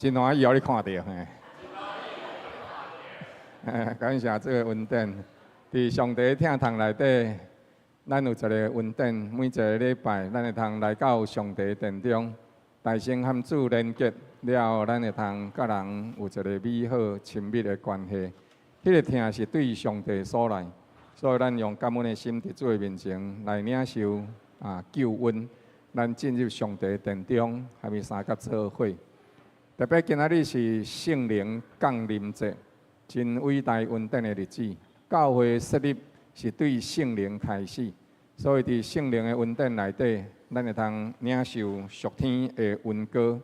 真歡喜予你看著嘿。感謝這个恩典，佇上帝疼痛內底，咱有一個恩典，每一個禮拜，咱會通來到上帝殿中，大聲和主連結了後，咱會通佮人有一個美好親密的關係。彼個疼是對上帝所來，所以咱用感恩的心佇主的面前來領受救恩，咱進入上帝殿中，和伊相佮做伙。特別今仔日是聖靈降臨節，真偉大恩典的日子。教會設立是對聖靈開始，所以佇聖靈的恩典內底，咱會通領受屬天的恩膏，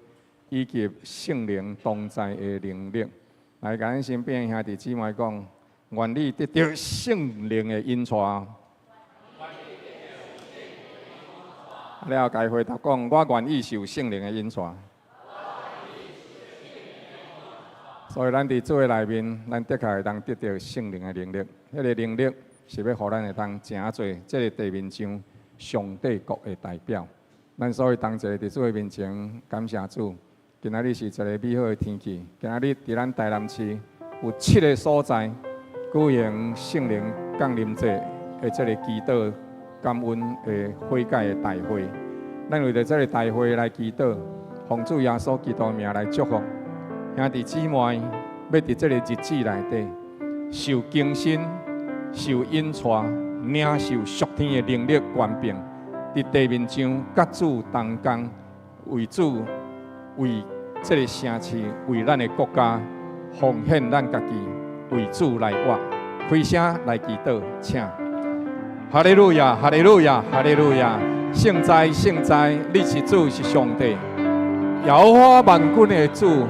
以及聖靈同在的能力。來，共咱身邊兄弟姊妹講，願你得著聖靈的引帶。了後，共伊回答講，我願意受聖靈的引帶。所以，咱佇主的內面，咱的確會當得著聖靈的能力。彼個能力是欲予咱會當成做這个地面上上帝國的代表。咱所以同齊佇主的面前感謝主。今仔日是一个美好的天氣。今仔日佇咱台南市有七个所在舉行聖靈降臨節的這个祈禱感恩的悔改的大會。咱為著這个大會來祈禱，奉主耶穌基督名來祝福。兄弟姊妹，欲佇這个日子內底受更新、受引帶、領受屬天的能力權柄，佇地面上佮主同工，為主、為這个城市、為咱的國家奉獻咱家己，為主來活。開聲來祈禱，請。哈利路亞，哈利路亞，哈利路亞！聖哉，聖哉，你是主，是上帝，耶和華萬軍的主。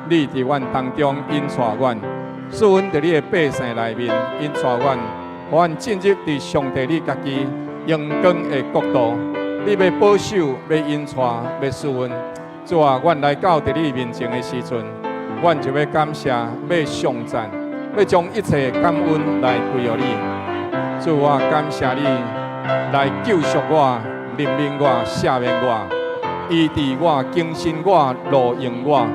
你佇阮當中引帶阮，賜阮佇你的百姓內面引帶阮，予阮進入佇上帝你家己榮光的國度。你欲保守，欲引帶，欲賜阮。主啊，阮來到佇你面前的時陣，阮就欲感謝，欲頌讚，欲將一切感恩來歸予你。主啊，感謝你來救贖我、憐憫我、赦免我、醫治我、更新我、路用我。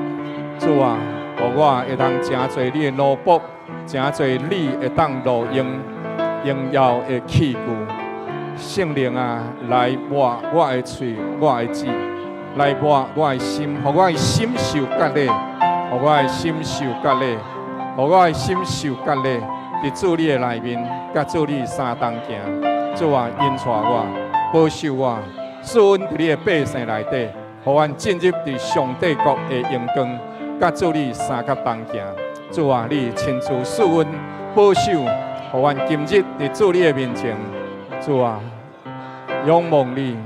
主啊，予我會當成做你的奴僕，成做你會當路用榮耀的器具。聖靈啊，來抹我的喙，我的舌，來抹我的心，予我的心受割禮，予我的心受割禮，予我的心受割禮。佇主你的內面，佮主你相同行。主啊，引帶我，保守我，賜阮佇你的百姓內底，予阮進入佇上帝國的榮光。佮主你相佮同行，主啊，你親自賜阮保守，予阮今日佇主你的面前，主啊，仰望你，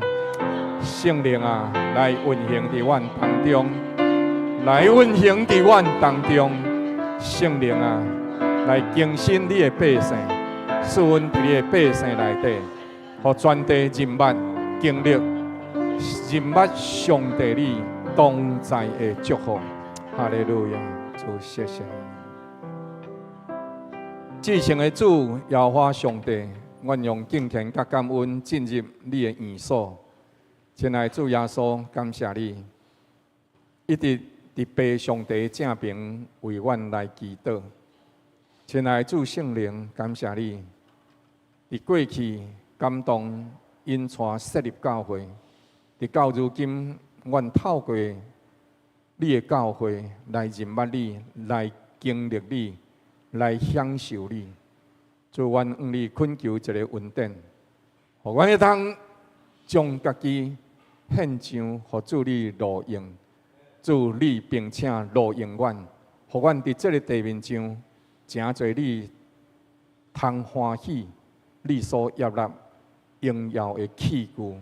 聖靈啊，來運行佇阮當中，來運行佇阮當中，聖靈啊，來更新你的百姓，賜阮佇你的百姓內底，予全地認捌經歷，認捌上帝你同在的祝福。哈利路亞，主謝謝你。至聖的主耶和華上帝，阮用敬虔佮感恩進入你的聖所。親愛的主耶穌，感謝你，一直佇父上帝正爿為阮來祈禱。親愛的主聖靈，感謝你，佇過去感動引帶設立教會，直到如今，阮透過你的教會來認捌你，來經歷你，來享受你。主，阮向你懇求一个恩典，予阮會當將家己獻上，予主你路用。主你並且路用阮，予阮佇這个地面上，成做你通歡喜、你所悅納榮耀的器具，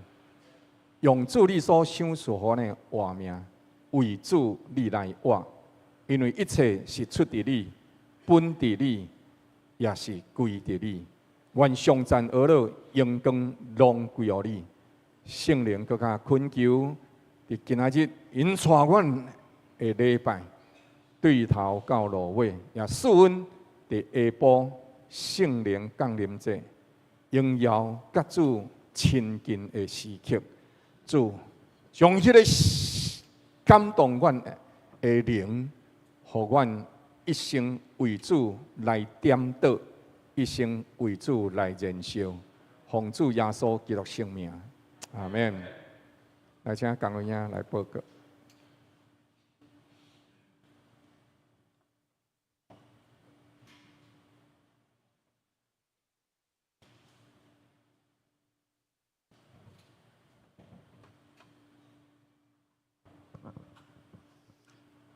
用主你所賞賜予阮的活命，為主你來活，因為一切是出佇你，本佇你，也是歸佇你。願頌讚呵咾榮光攏歸予你。聖靈閣較懇求，佇今仔日引帶阮的禮拜，對頭到落尾，也賜阮佇下晡聖靈降臨節榮耀佮主親近的時刻，主將彼个感動阮的靈，予阮一生為主來點燈，一生為主來燃燒，奉主耶穌基督聖名，阿們。來，請江偉兄來報告。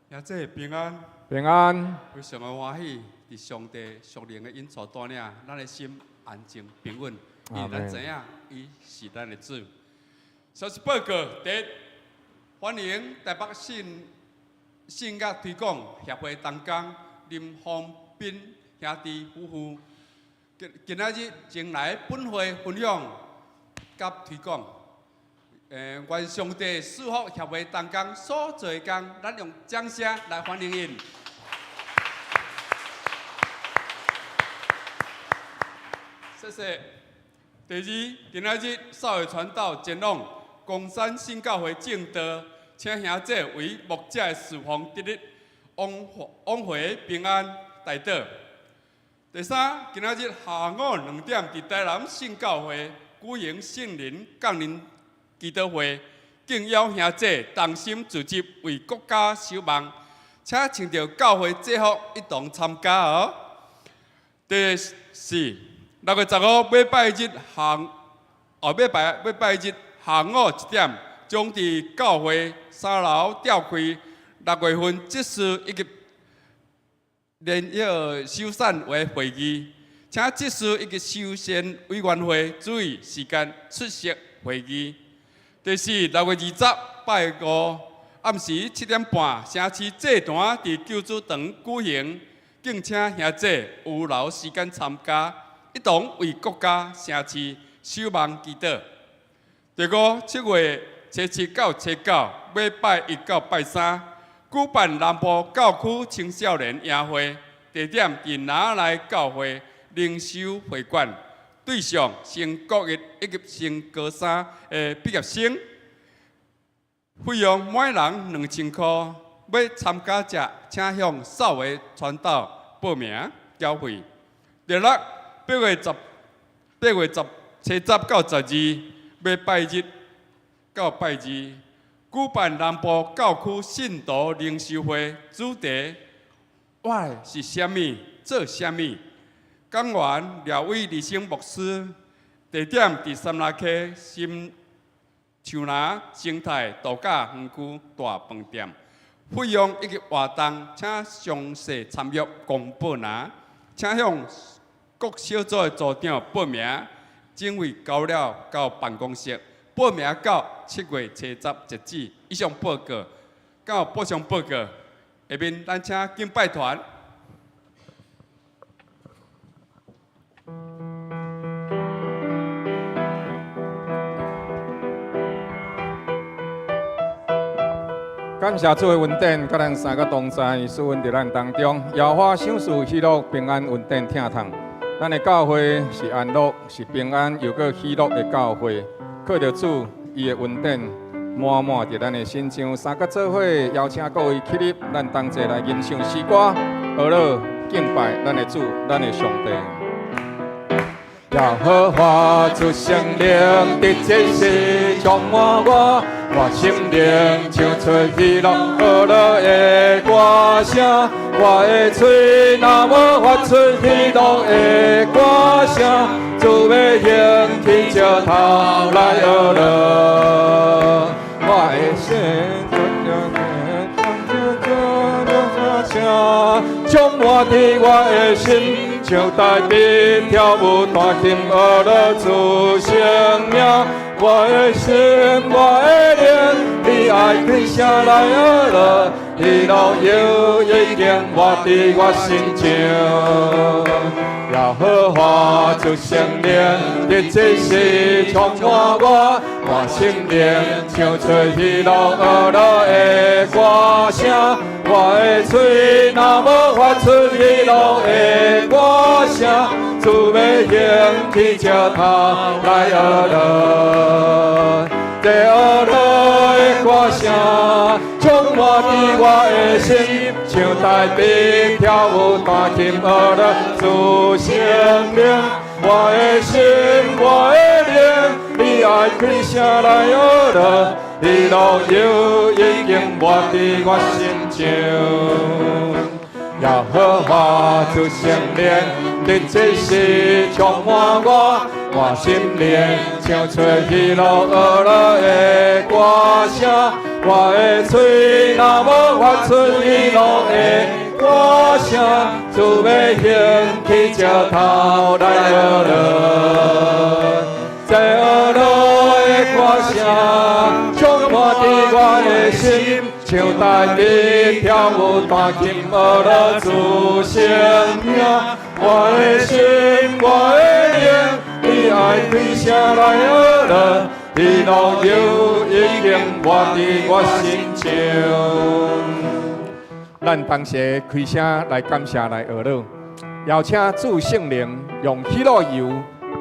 兄弟平安，平安。非常的歡喜，佇上帝屬靈的引導帶領，咱的心安靜平穩，因為咱知影伊是咱的主。消息報告：第一，歡迎台北信信樂推廣協會同工林宏斌兄弟夫婦，今今仔日前來本會分享佮推廣。願上帝賜福協會同工所做的工，咱用掌聲來歡迎𪜶。謝謝。第二，今仔日少爺傳道前往岡山新教會證道，請兄姐為牧者的侍奉得力，往往回平安代禱。第三，今仔日下午2點，佇台南新教會舉行聖靈降臨祈禱會，敬邀兄姐同心組織為國家守望，請穿著教會制服一同參加哦。第四，6月15禮拜日下，後禮拜禮拜日下午1點，將佇教會三樓召開6月份執事以及聯絡修繕會會議，請執事以及修繕委員會注意時間出席會議。第四，6月20拜五暗時7點半，城市祭壇佇救主堂舉行，敬請兄弟有留時間參加，一同為國家城市守望祈禱。第五，7月7到9，禮拜一到拜三，舉辦南部教區青少年營會，地點佇拿來教會靈修會館。對象升國一以及升高三的畢業生，費用每人2000箍。欲參加者，請向少爺傳道報名繳費。第六，8月17到12，禮拜日到拜二，舉辦南部教區信徒靈修會，主題我是啥物，做啥物？講員廖偉立生牧師，地點佇三苎溪新樹林生態度假園區大飯店。費用以及活動，請詳細參閱公布欄，請向各小組的組長報名，整位交了到辦公室報名到7月7截止。以上報告，敢有補充報告？下面咱請敬拜團。感謝主的恩典，佮咱三個同在，賜恩佇咱當中。耶和華賞賜喜樂、平安、恩典、疼痛。咱的教會是安樂、是平安，又閣喜樂的教會。靠著主伊的恩典，滿滿佇咱的身上。三個做伙，邀請各位起立，咱同齊來吟唱詩歌，學樂敬拜咱的主，咱的上帝。耶和華賜聖靈，佇這時充滿我，我心靈唱出喜樂和樂的歌聲。我的喙若無發出喜樂的歌聲，主欲興起石頭來學樂。我的心充滿佇我的心，像大衛跳舞彈琴，學樂主聖名。我的心，我的靈，你愛開聲來學樂，喜樂又已經活佇我身上。耶和華賜聖靈，佇這時充滿我，我心靈唱出喜樂和樂的歌聲。我的喙若無發出喜樂的歌聲，主欲興起石頭來學樂。這學樂的歌聲，充滿佇伫我的心，像大卫跳舞彈琴學樂主聖靈。我的心，我的靈，你愛開聲來學樂，喜樂油已經滿佇我心上。耶和華主聖靈，佇這時充滿我，我心靈唱出喜樂樂的歌聲。我的喙若無發出喜樂的歌聲，主欲興起石頭來學樂。這學樂的歌聲充滿佇我的心，像大衛跳舞彈琴學樂主聖名。我的心，我的靈，你愛開聲來學樂，喜樂油已經滿佇我心上。咱同齊開聲來感謝來學樂，邀請主聖靈用喜樂油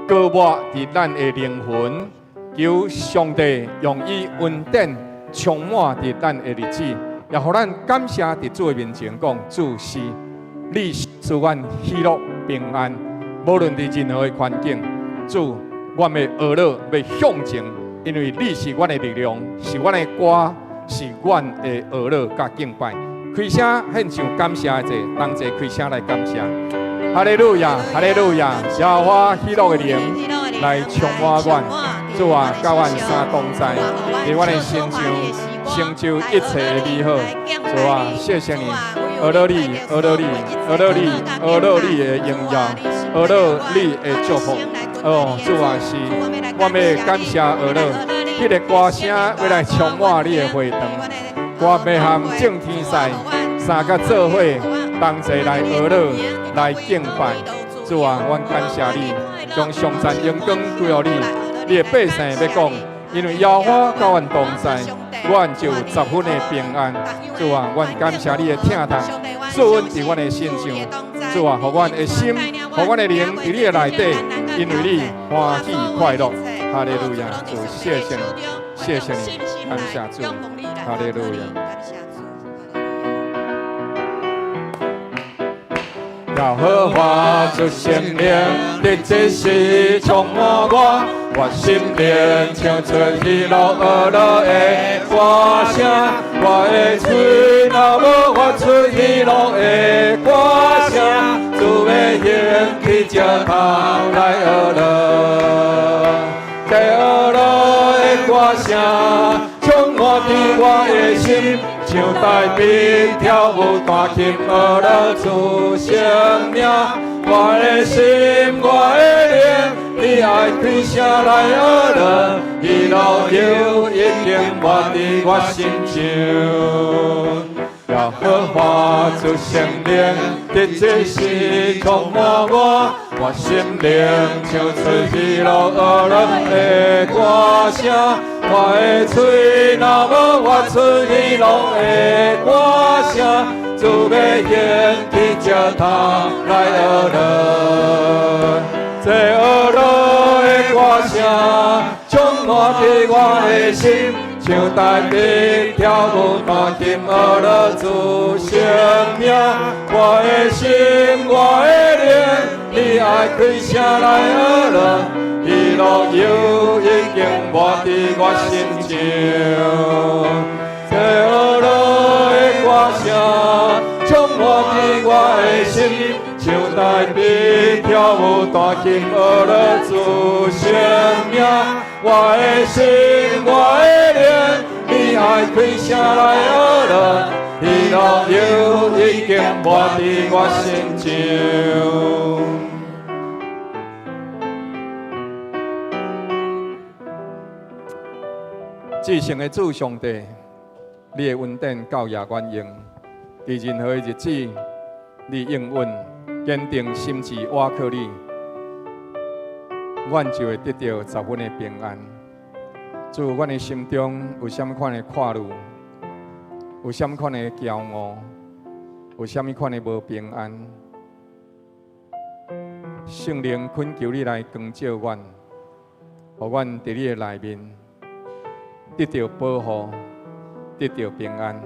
膏抹佇咱的靈魂，求上帝用伊恩典充滿佇咱的日子，也予咱感謝佇主的面前講，主是你賜阮喜樂平安，無論佇任何的環境，主，阮欲學樂，欲向前，因為你是阮的力量，是阮的歌，是阮的學樂佮敬拜。開聲獻上感謝的祭，同齊開聲來感謝。哈利路亞，哈利路亞，耶和華喜樂的靈來充滿阮，主啊，佮阮三同在，佇阮的身上成就一切的美好。主啊，謝謝你，學樂你，學樂你，學樂你，學樂你的榮耀，學樂你的祝福。哦，主啊，是，我欲感謝學樂，彼个歌聲欲來充滿你的會堂，我欲和眾天使三個做伙，同齊來學樂，來敬拜。主啊，阮感謝你，將頌讚榮光歸予你。你的百姓欲講，因為耶和華佮阮同在，阮就十分的平安。主啊，阮感謝你的疼痛，賜阮佇阮的身上。主啊，予阮的心，予阮的靈佇你的內底，因為你歡喜快樂。哈利路亞，主，謝謝你，謝謝你，感謝主，哈利路亞。耶和華主聖靈，佇這時充滿我，我心靈唱出喜樂樂的歌聲，我的喙若無發出喜樂的歌聲，主欲興起石頭來學樂，這學樂的歌聲充滿佇我的心，像大衛跳舞彈琴學樂主聖名。我的心，我的靈，你愛開聲來學樂，喜樂油已經滿佇我心上。耶和華主聖靈，佇這時充滿我，我心靈唱出喜樂樂的歌聲，我的喙若無發出喜樂的歌聲，主欲興起石頭來學樂，這學樂的歌聲充滿佇我的心，像大衛跳舞彈琴學樂主聖名。我的心，我的靈，你愛開聲來學樂，喜樂油已經滿佇我心上。這學樂的歌聲充滿佇我的心，像大衛跳舞彈琴學樂主聖名。我的心，我的靈，你愛開聲來學樂，喜樂油已經滿佇我心上。至聖的主上帝，你的恩典夠也阮用，佇任何的日子，你應允堅定心志，倚靠你，阮就會得著十分的平安。主，阮的心中有啥物款的掛慮，有啥物款的驕傲，有啥物款的無平安，聖靈懇求你來光照阮，予阮佇你的內面得著保護，得著平安，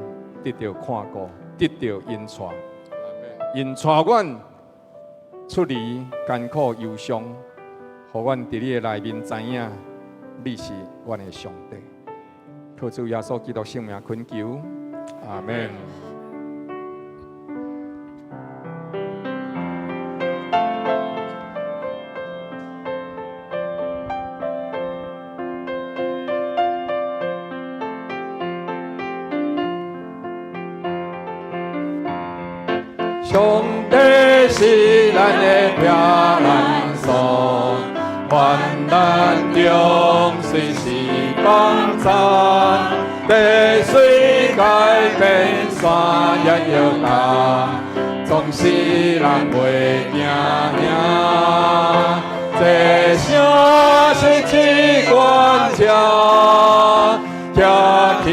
得得著看顧，得著引帶，引帶阮出離艱苦憂傷，予阮佇你的內面知影，你是阮的上帝。靠主耶穌基督聖名懇求，阿門。上帝是咱的避難所，患難中隨時幫贊，地雖改變，山也搖動，總是咱袂驚嚇。這城是至懸者，徛起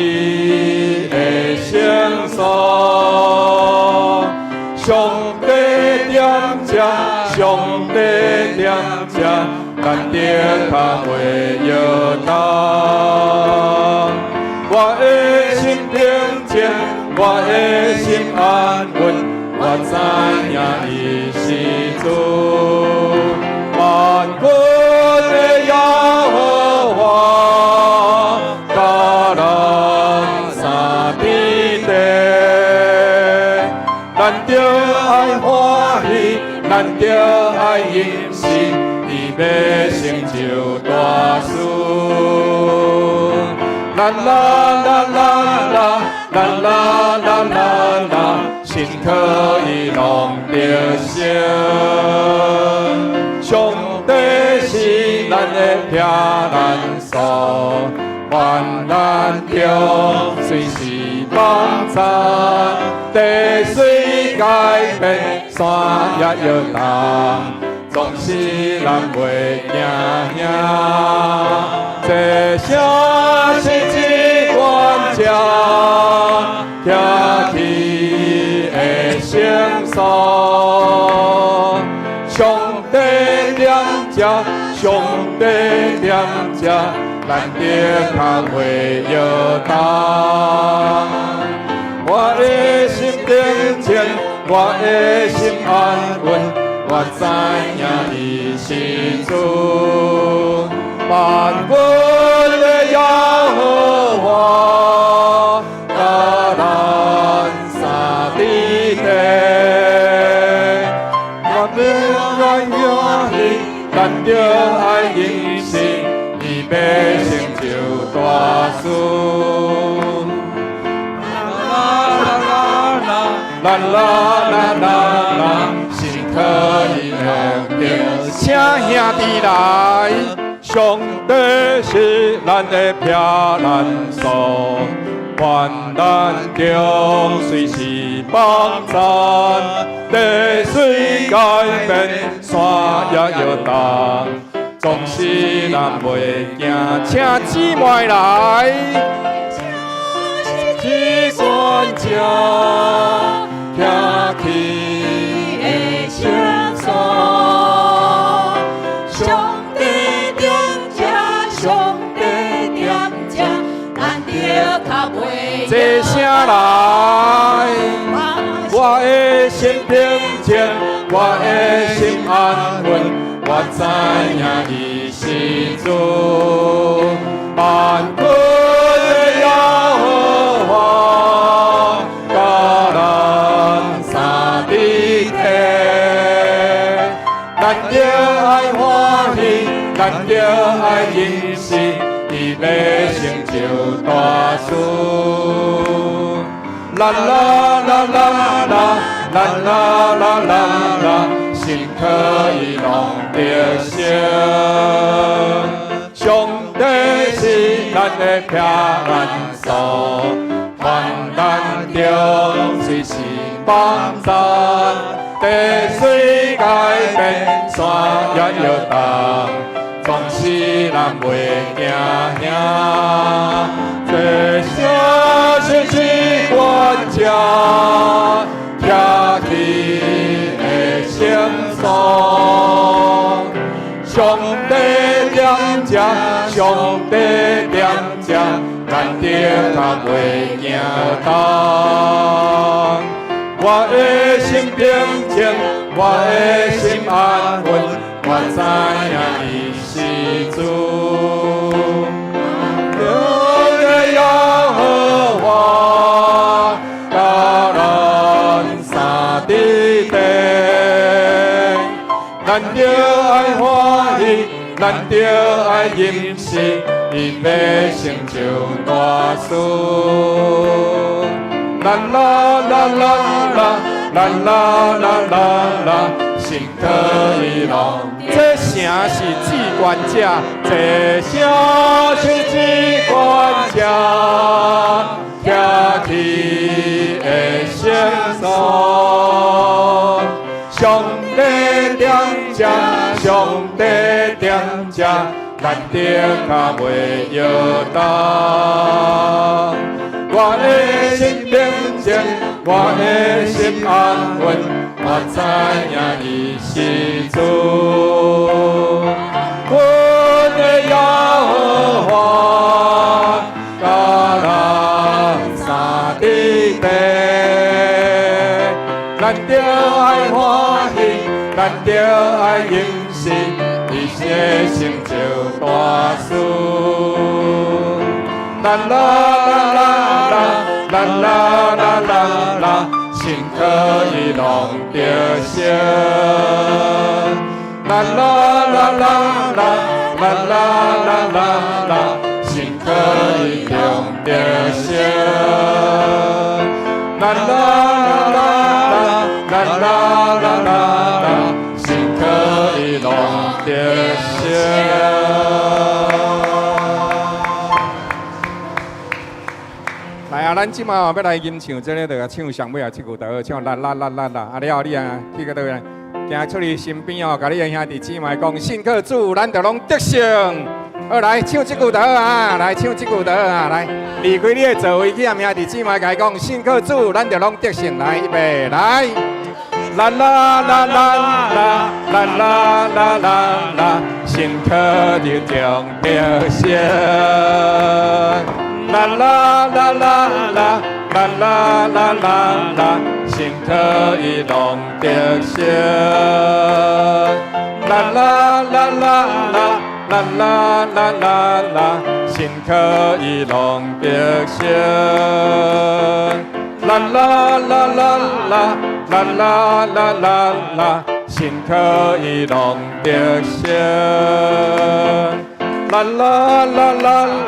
的聖所。上帝踮這，上帝踮這，咱的跤袂搖動。我的心平靜，我的心安穩，我知影伊是主。萬軍的耶和華，佮咱相佇地。咱著愛歡喜，咱著愛欣喜，伊欲成就大事。啦啦啦啦啦，啦啦啦啦啦，信靠伊攏得勝。上帝是咱的避難所，患難中隨時幫贊，地雖改變，山也搖動，總是咱袂驚嚇。這城是至懸者，徛起的聖所。上帝踮這，上帝踮這，咱的跤袂搖動。我的心平靜，我的心安穩，我知影伊是主。萬軍的耶和華，佮咱相佇地。咱著愛歡喜，咱著愛欣喜，伊欲成就大事。啦啦啦啦啦啦啦啦，信靠伊能得。請兄弟來，上帝是咱的避難所，患難中隨時幫贊，地雖改變，山也搖動，總是咱袂驚。請姊妹來，至懸者，徛起的聖所。上帝踮這，上帝踮這，咱的跤袂這聲來，我的心平靜，我的心安穩，我知影伊是主。萬軍的耶和華，佮咱相佇地。咱著愛歡喜，咱著愛欣喜，伊欲成就大事。啦啦啦啦啦，啦啦啦啦啦，信靠伊攏得勝。上帝是咱的避難所，患難中隨時幫贊，地雖改變，山也搖動，總是咱袂驚嚇。這城是至懸者，徛起的聖所。上帝踮這，上帝踮這，咱的確袂驚動。我的心平靜，我的心安穩，我知影伊是主。耶和華佮咱相佇地，咱著愛歡喜，咱著愛認識，伊欲成就大事。啦啦啦啦啦，啦啦啦啦啦，信靠伊攏。這城是至懸者，這城是至懸者，徛起的聖所。上帝踮遮，上帝踮遮，咱的跤袂搖動。我的心平靜，我的心安穩，我知影伊是主。阮的耶和華佮咱相佇地，咱著愛歡喜，咱著愛認識，伊會成就大事。啦啦啦啦啦，啦啦啦啦啦，信靠伊攏得勝。啦啦啦啦啦，啦啦啦啦啦，信靠伊定得勝。啦啦啦啦啦，啦啦啦啦啦，信靠伊攏得勝。來啊！咱這馬欲來吟唱這个，就唱上尾仔這句就好，唱啦啦啦啦啦。啊了後你啊去到佗位，行出去身邊哦，共你的兄弟姊妹講，信靠主，咱就攏得勝。好，來唱這句就好啊！來唱這句就好啊！來，離開你的座位去，兄弟姊妹共伊講，信靠主，咱就攏得勝。來，預備，來，啦啦啦啦啦啦啦啦啦啦，信靠就定得勝。啦啦啦啦啦啦啦啦啦啦，信靠伊攏得勝。啦啦啦啦啦啦啦啦啦啦，信靠伊攏得勝。啦啦啦啦啦啦啦啦啦啦，信靠伊攏得勝。啦啦啦啦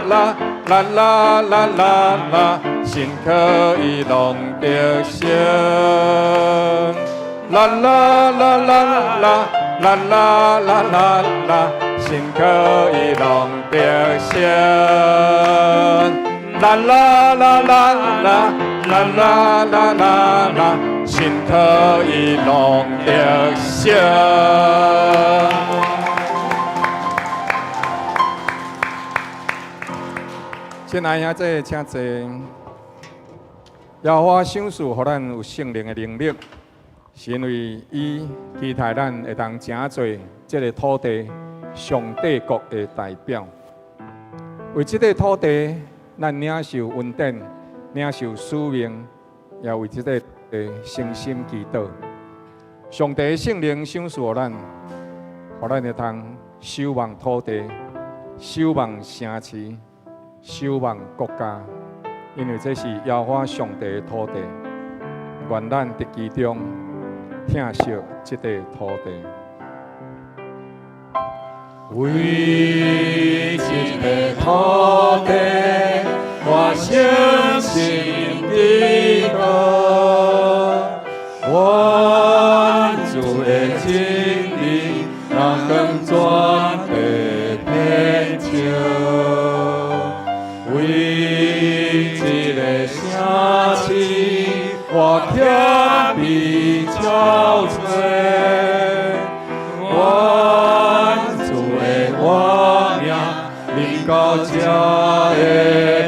啦啦啦啦啦啦，信靠伊攏得勝。啦啦啦啦啦啦啦啦啦啦，信靠伊攏得勝。啦啦啦啦啦啦啦啦啦啦，信靠伊攏得勝。親愛兄弟，請坐。耶和華賞賜予咱有聖靈的能力，是因為伊期待咱會當成做這个土地上帝國的代表。為這个土地，咱領受恩典，領受使命，也為這个誠心祈禱。上帝的聖靈賞賜予咱，予咱會當守望土地，守望城市，守望國家，因為這是耶和華上帝的土地。願咱佇其中疼惜這个土地。為這个土地，我誠心祈禱，願主的真理，若光全地遍照。為這个城市，我謙卑憔悴，願主的活命臨到這的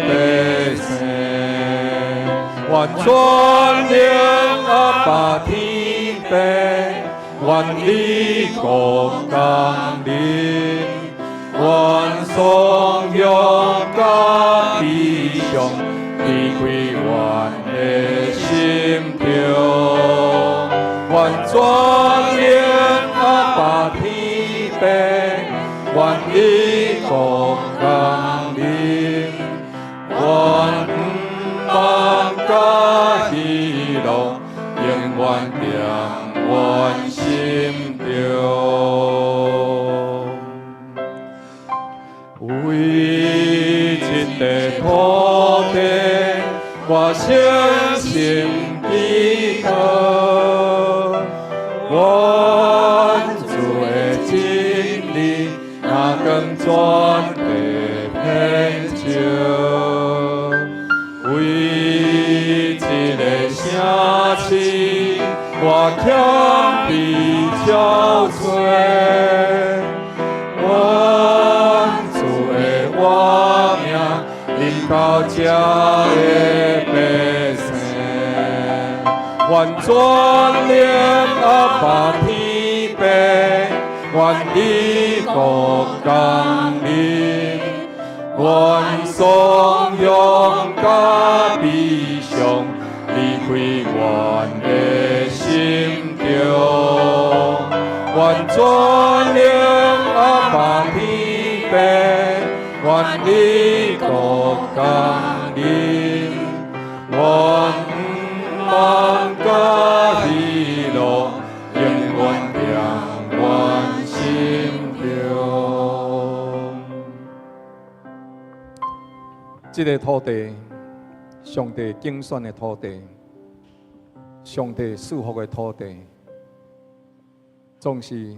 百姓，願全能阿爸天父，願你國降臨，願頌揚佮比傷，離開阮的心中。願全能阿爸天父，願伊國降臨，願望佮喜樂，永遠踮阮心中。為這塊土地，我誠心祈禱，願主的真理，若光全地遍照。為這个城市，我謙卑憔悴。願主的活命，臨到這的百姓。願全能阿爸天父，願伊國降臨，願頌揚佮悲傷離開阮的心中。願全能阿爸天父，願伊國降臨，願望佮喜樂，永遠踮阮心中。這个土地，上帝揀選的土地，上帝賜福的土地，總是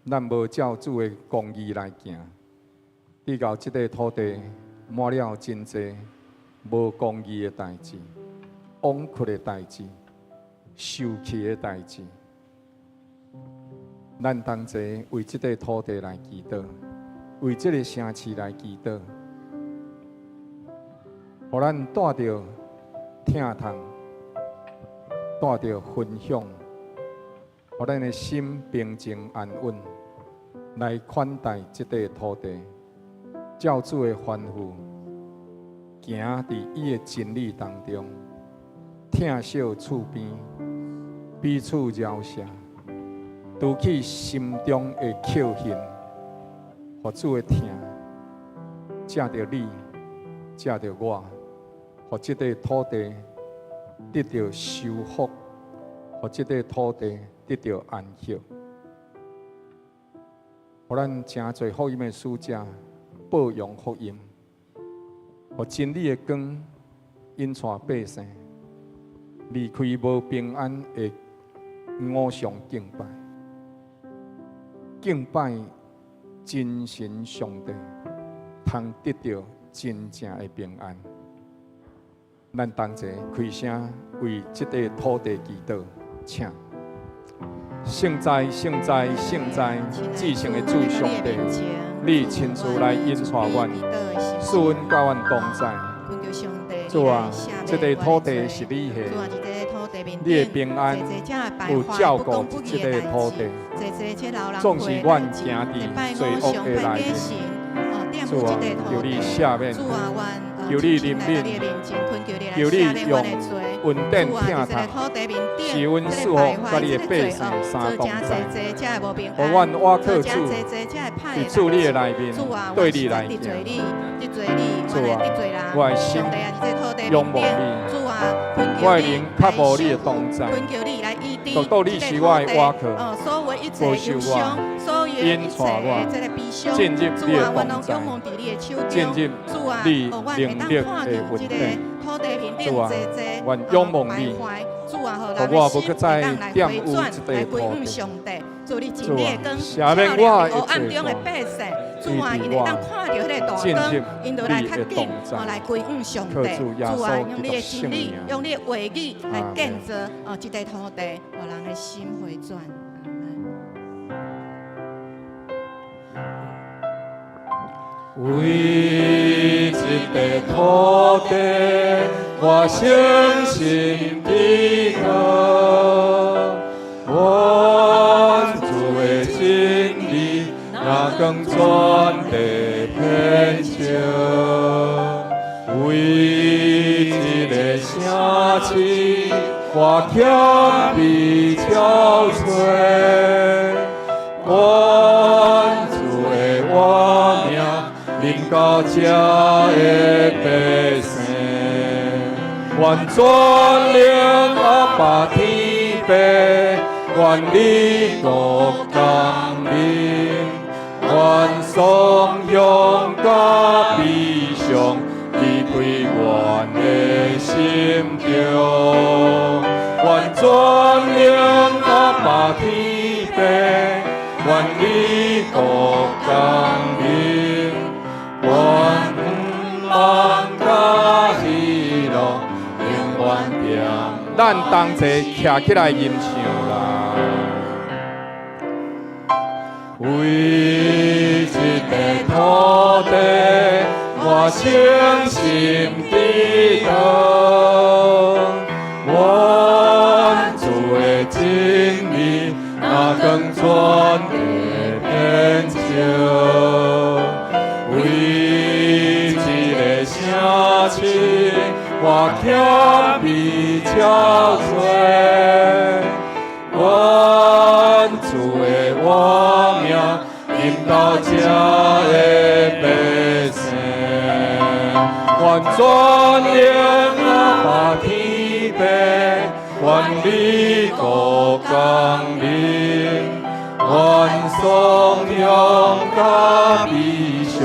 咱無照主的公義來行，直到這塊土地滿了真濟無公義的代誌、枉屈的代誌、受氣的代誌。咱同齊為這塊土地來祈禱，為這个城市來祈禱，予咱帶著疼痛，帶著分享，予咱的心平靜安穩，來款待這塊土地，照主的吩咐，行佇伊的真理當中，疼惜厝邊，彼此饒赦，除去心中的抾恨，予主的疼，藉著你，藉著我，予這塊土地得著修復，予這塊土地得著安息。予咱誠濟福音的使者報揚福音，予真理的光引帶百姓離開無平安的偶像敬拜，敬拜真神上帝，通得著真正的平安。咱同齊開聲為這塊土地祈禱，請聖哉聖哉聖哉，至聖的主上帝，你親自來引帶阮，賜阮佮阮同在。主啊，這塊土地是你的，你的平安有照顧這塊土地，總是阮行佇罪惡的內面。主啊，求你赦免，求你憐憫，求你用恩典疼痛，使阮賜福佮你的百姓相同在，予阮倚靠主，佇主你的內面，對你來行。主啊，我的心仰望你，我的靈渴慕你的同在，獨獨你是我的倚靠，保守我，引帶我，進入你的同在，進入你能力的恩典。主啊，願仰望你，予我無閣再玷污這塊土地。主啊，赦免我的罪過，醫治我，進入你的同在，靠主耶穌基督聖名。阿們。為這塊土地，我誠心祈禱，願主的真理，若光全地遍照，為市，我谦卑憔悴，愿主的活命臨到這的百姓，願全能阿爸天父，願你國降臨，願頌揚佮悲傷離開阮的心中，願全能阿爸天父，願你國降臨，願望佮喜樂永遠踮。咱同齊徛起來吟唱啦。為這塊土地，我誠心祈禱，願主的真理若光全地遍照。為這个城市，我謙卑憔悴，願主的活命臨到這的百姓，願全能阿爸天父，願你國降臨，願頌揚佮悲傷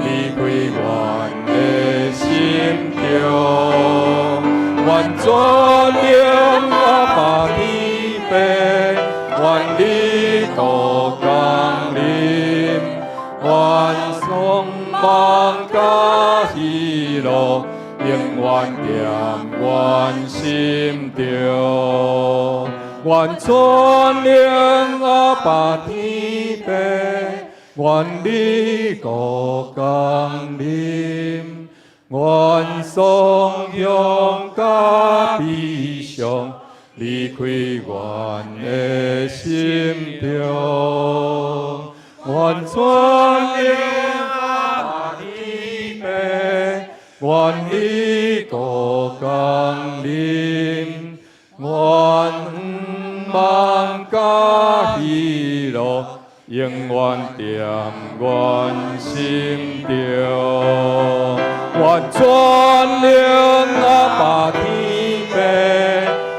離開阮的心中，願全能阿爸天父，願你國降臨，願盼望佮喜樂永遠踮阮心中，願全能阿爸天父，願你國降臨，願頌揚佮悲傷離開阮的心中，願全能阿爸天父，願你國降臨，願望佮喜樂永遠踮阮心中，願全能阿爸天父，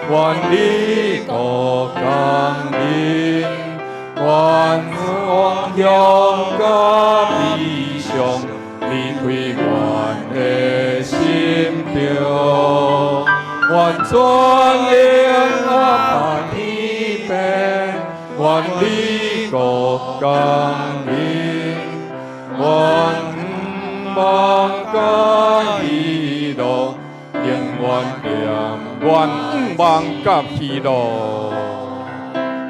願你國降臨，願頌揚佮悲傷離開阮的心中，願全能阿爸天父，願你國降臨，願望佮喜樂永遠踮願望佮喜樂，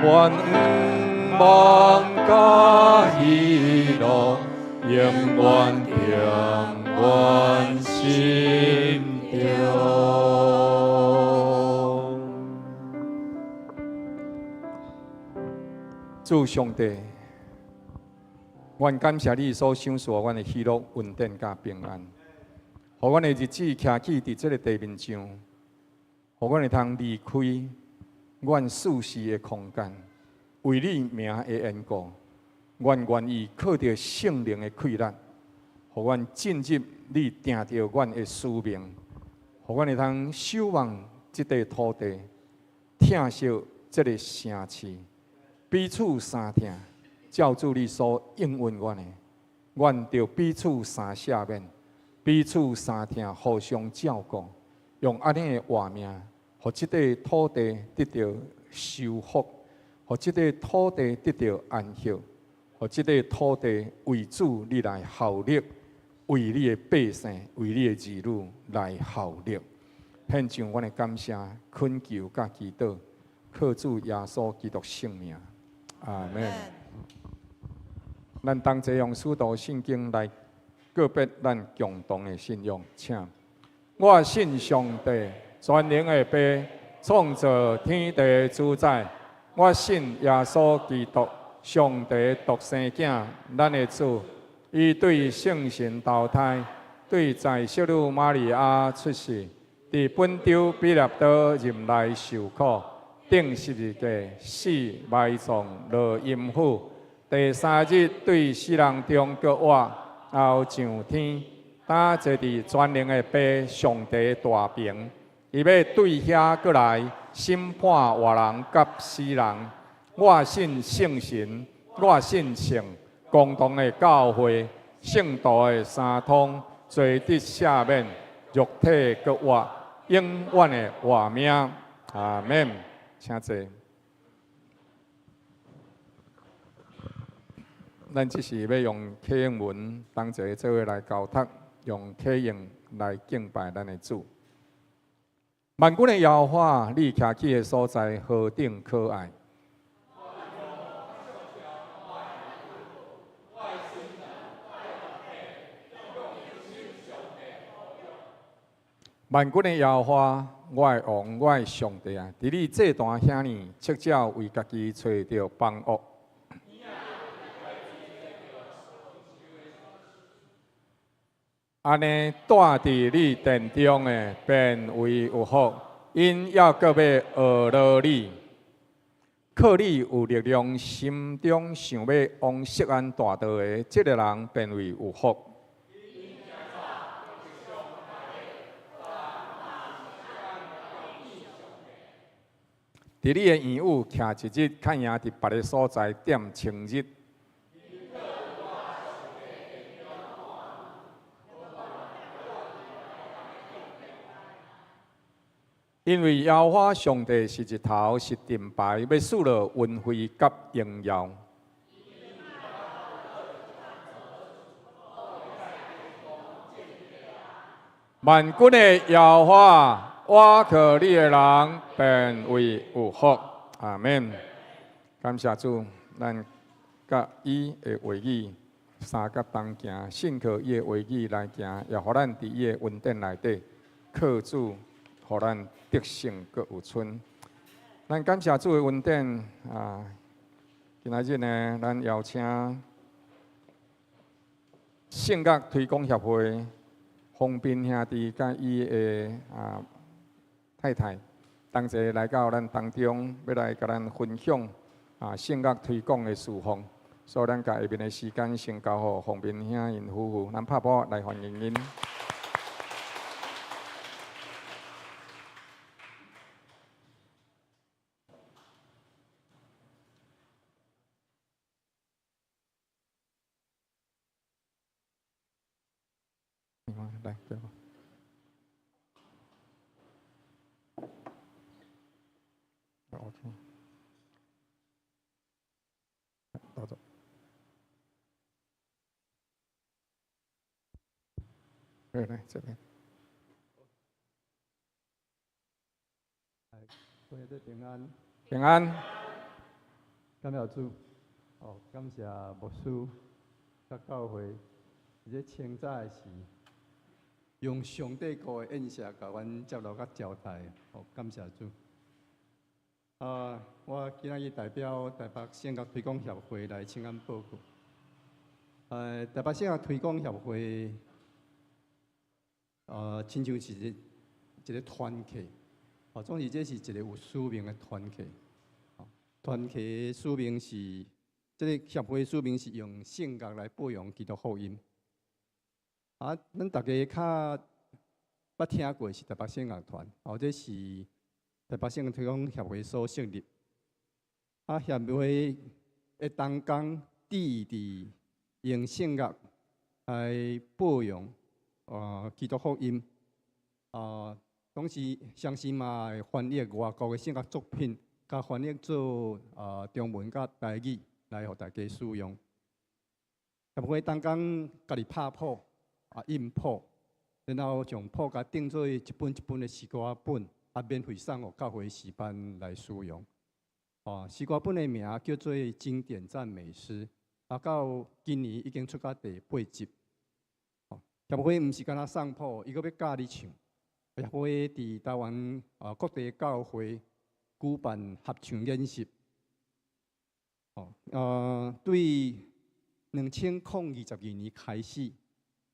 願望佮喜樂永遠踮阮心中。主上帝，阮感謝你所賞賜阮的喜樂、恩典佮平安，予阮的日子徛起佇這个地面上，予阮會通離開阮舒適的空間，為你名的緣故，阮願意靠著聖靈的氣力，予阮進入你定著阮的使命，予阮會通守望這塊土地，疼惜這个城市，彼此相疼，照主你所應允阮的，阮著彼此相赦免，彼此相疼，互相照顧，用按呢的活命，予這塊土地得著修復，予這塊土地得著安息，予這塊土地為主你來效力，為你的百姓，為你的兒女來效力。獻上阮的感謝、懇求佮祈禱，靠主耶穌基督聖名，阿門。咱同齊用使徒信經來告別咱共同的信仰，請。我信上帝，全能的父，創造天地主宰。我信耶穌基督，上帝獨生囝，咱的主。伊對聖神投胎，對在聖女瑪利亞出世，佇佇本丟彼拉多忍耐受苦，釘十字架，死埋葬落陰府，第三日對死人中閣活，後上天，擔坐佇全能的父上帝大爿，伊欲對遐閣來審判活人佮死人。我信聖神，我信聖公同的教會，聖徒的相通，罪得赦免，肉體閣活，永遠的活命。阿們，請坐。咱這是欲用啟應文同齊做伙來交託，用啟應來敬拜咱的主。萬軍的耶和華，你徛起的所在何等可愛！萬軍的耶和華，我的王，我的上帝啊！佇你祭壇遐爾，赤腳為家己揣著房屋。按呢，住佇你殿中的，便為有福，𪜶猶閣欲學羅你。靠你有力量，心中想欲往錫安大道的，這个人便為有福。佇你的院宇徛一日，較贏佇別个所在踮千日。因為耶和華上帝是日頭，是盾牌，欲賜落恩惠佮榮耀。萬軍的耶和華，倚靠你的人，便為有福。阿們。感謝主，咱佮伊的話語相佮同行，信靠伊的話語來行，也予咱佇伊的恩典內底靠主，予咱得勝閣有春。咱感謝主的恩典啊！今仔日呢，咱邀請聖樂推廣協會洪斌兄弟佮伊的太太同齊來到咱當中，欲來共咱分享聖樂推廣的事奉。所以，咱共下面的時間先交予洪斌兄𪜶夫婦，咱拍鼓來歡迎𪜶。來，OK，到這。來，來這邊。各位平安。平安。感謝主，哦，感謝牧師、佮教會，佇這清早的時，用上帝國的宴席，共阮接落佮招待，哦，感謝主。啊，我今仔日代表台北聖樂推廣協會來請安報告。台北聖樂推廣協會，親像是一個團契，哦，總是這是一個有使命的團契。團契使命是，這个協會使命是用聖樂來報揚基督福音。啊，咱大家較捌聽過是台北聖樂團，哦，這是台北聖樂推廣協會所設立。啊，協會的同工致力用聖樂來報揚基督福音。啊，同時相信嘛會翻譯外國的聖樂作品，佮翻譯做中文佮台語來予大家使用。協會同工家己拍譜。啊，印譜，然後將譜共定做一本一本的詩歌本，啊，免費送予教會詩班來使用。啊，詩歌本的名叫做《經典讚美詩》，啊，到今年已經出到第八集。協會毋是干焦送譜，伊閣欲教你唱。協會佇台灣啊各地教會舉辦合唱演習。哦，對2022年開始。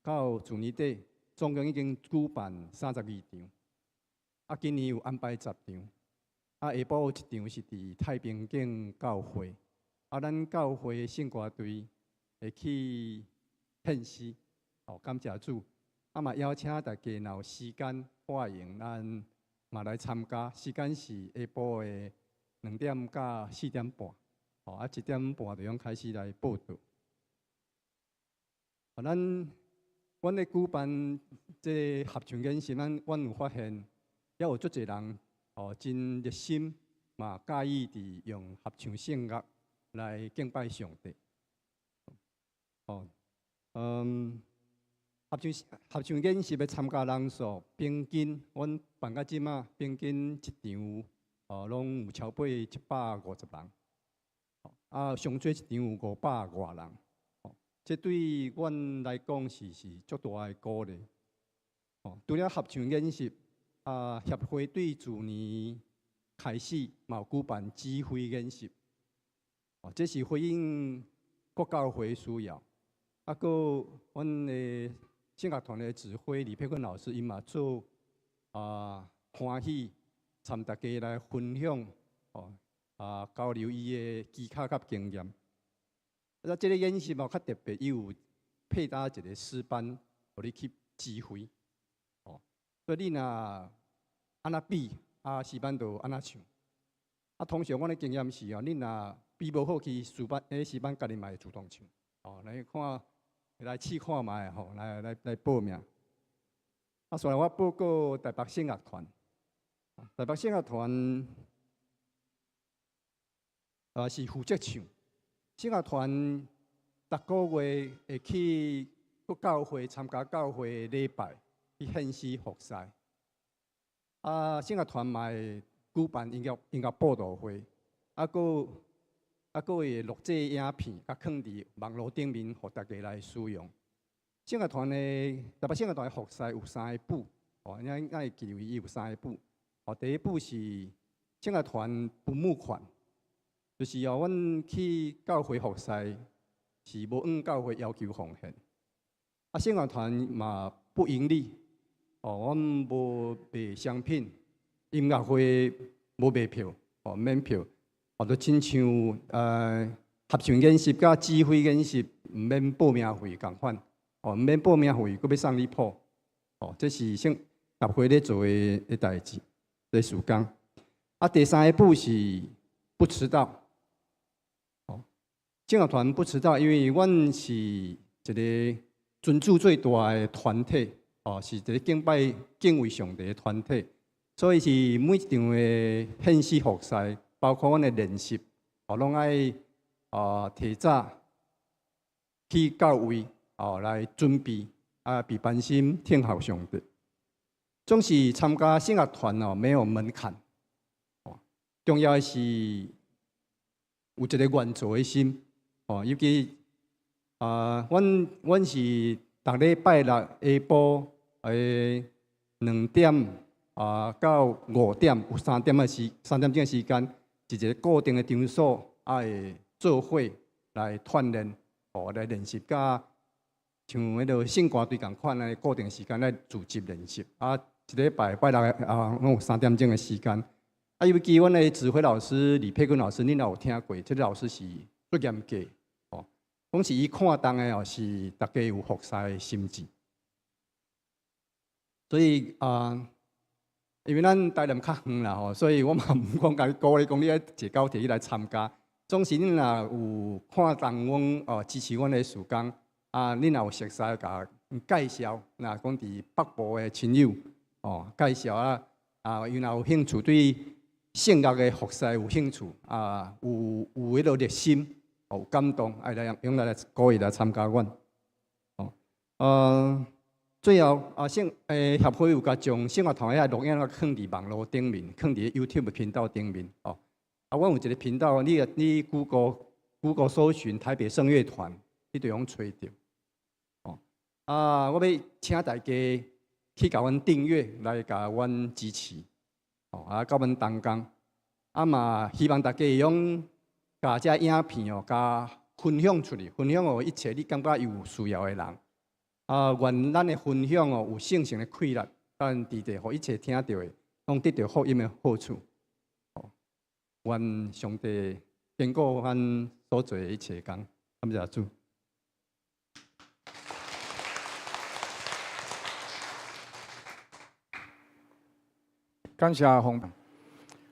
到去年底，總共已經舉辦32場。啊，今年有安排十場。啊，下晡有一場是佇太平景教會。啊，咱教會聖歌隊會去獻詩，哦，感謝主。啊嘛邀請大家若有時間歡迎咱嘛來參加。時間是下晡的2點到4點半，哦，啊1點半就用開始來報到。啊，咱阮咧舉辦這個合唱研習，咱阮有發現，猶有足濟人哦，真熱心嘛，佮意佇用合唱聖樂來敬拜上帝。哦，合唱研習的參加人數平均，阮辦到這馬平均一場哦，攏有超過150人。啊，上濟一場有五百外人。哦，這對阮來講是足大的鼓勵。哦，除了合唱研習，啊，協會對自年開始嘛有舉辦指揮研習。哦，這是回應各教會需要。啊，閣阮的聖樂團的指揮李佩坤老師，伊嘛做啊歡喜，參大家來分享哦啊交流伊的技巧佮經驗。啊，這個研習嘛較特別，伊有配搭一個詩班，予你去指揮。哦，所以你若按怎比，啊詩班就按怎唱。啊，通常阮的經驗是哦，你若比無好，去詩班，彼詩班家己嘛會主動唱。哦，來看，來試看覓吼，來報名。啊，所以我報告台北聖樂團，台北聖樂團啊是負責唱。聖樂團逐個月會去各教會參加教會禮拜，去獻詩服侍。啊，聖樂團嘛會舉辦音樂佈道會，啊，閣會錄製影片，佮囥佇網路頂面，予大家來使用。聖樂團的台北聖樂團的服侍有三个步，哦，你愛記住伊有三个步。哦，第一步是聖樂團不募款，就是哦，阮去教會服侍是無按教會要求奉獻。啊，聖樂團嘛不盈利，哦，阮無賣商品，音樂會無賣票，哦，免票。哦，就親像合唱研習佮指揮研習，毋免報名費仝款，哦，毋免報名費，閣欲送你譜，哦，這是聖協會咧做的代誌，咧事工。啊，第三个步是不遲到，哦，聖樂團不遲到，因為阮是一個尊主最大的團體，哦，是一個敬拜敬畏上帝的團體，所以是每一場的獻詩服侍，包括阮的練習，哦，攏愛提早去到位，哦，來準備啊，備班心聽候上帝。總是參加聖樂團哦，沒有門檻，哦，重要的是有一個願做的心，哦，尤其啊，阮是逐禮拜六下晡的2點啊到5點，有3點鐘的時間，一個固定的場所，啊會做伙來鍛鍊，哦，來練習，佮像彼个聖歌隊仝款的固定時間來組織練習。啊，一禮拜拜六啊，攏有三點鐘的時間。啊，尤其阮的指揮老師李佩坤老師，恁若有聽過？這個老師是足嚴格，哦，講是伊看重的哦，是大家有服侍的心志。所以啊，因為咱台南較遠啦吼，所以我嘛毋講共你鼓勵講你愛坐高鐵來參加。總是恁若有看重阮哦，支持阮的事工啊，恁若有熟似共介紹，若講佇北部的親友哦，介紹啊啊，伊若有興趣對聖樂的服侍有興趣啊，有彼个熱心，有感動，愛來用來鼓勵來參加阮。哦，最後啊，聖協會有共將聖樂團遐錄影啊，囥佇網路頂面，囥佇 YouTube 頻道頂面哦。啊，阮有一個頻道，你 Google 搜尋台北聖樂團，你就會揣著。哦，啊，我欲請大家去共阮訂閱，來共阮支持。哦，啊，佮阮同工，啊嘛，希望大家會用共這影片哦，共分享出去，分享予一切你感覺有需要的人。啊，願咱的分享哦，有聖神的氣力，咱佇地予一切聽著的。攏得著福音的好處。願上帝堅固咱所做的一切工，感謝主。感謝洪。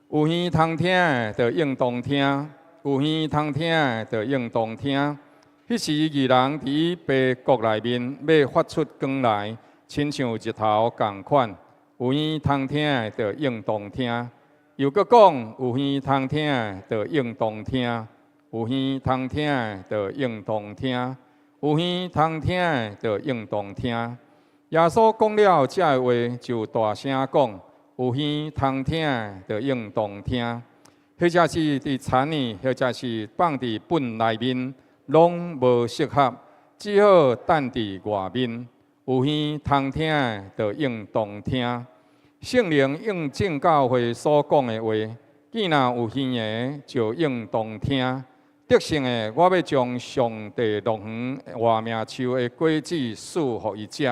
有耳通聽的，就應當聽；有耳通聽的，就應當聽。彼時義人佇伊父國內面，欲發出光來，親像日頭仝款。有耳通聽的，就應當聽。又閣講，有耳通聽的，就應當聽；有耳通聽的，就應當聽；有耳通聽的，就應當聽。耶穌講了這个話，就大聲講：有耳通聽的，就應當聽。或者是佇田裡，或者是放佇畚內面，攏無適合，只好等佇外面。有耳通聽的，就應當聽。聖靈應眾教會所講的話，既若有耳的，就應當聽。得勝的，我欲將上帝樂園活命樹的果子賜予伊食。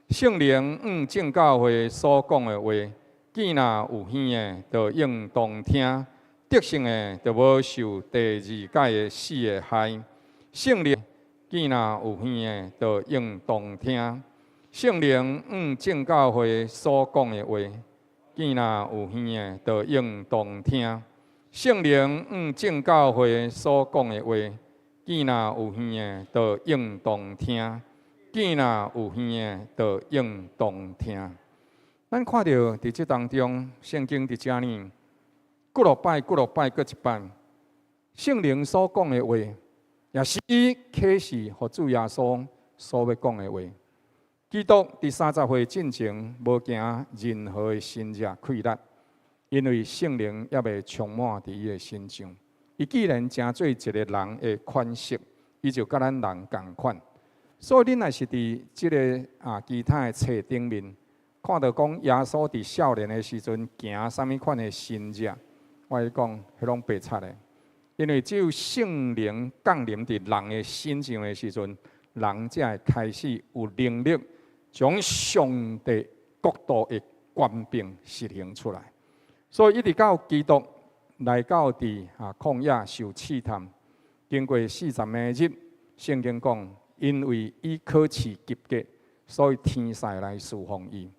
聖靈應眾教會所講的話，既若有耳的，就應當聽。得勝的，就無受第二擺的死的害。聖靈既若有耳的，就應當聽。聖靈按眾教會所講的話，既若有耳的，就應當聽。聖靈按眾教會所講的話，既若有耳的，就應當聽。既若有耳的，就應當聽。咱看著佇這當中，聖經佇遮呢，幾落擺，幾落擺，閣一擺，聖靈所講的話，也是伊啟示予主耶穌所欲講的話。基督佇30歲進前，無行任何的神蹟氣力，因為聖靈猶未充滿佇伊的身上。伊既然成做一個人的款式，伊就佮咱人仝款。所以，恁若是佇這个其他的冊頂面看著講耶穌佇少年的時陣行啥物款的神蹟，我會講，彼攏白賊的，因為只有聖靈降臨佇人的身上的時陣，人才會開始有能力將上帝國度的權柄實行出來。所以一直到基督來到佇曠野受試探，經過40暝日，聖經講，因為伊考試及格，所以天使來侍奉伊。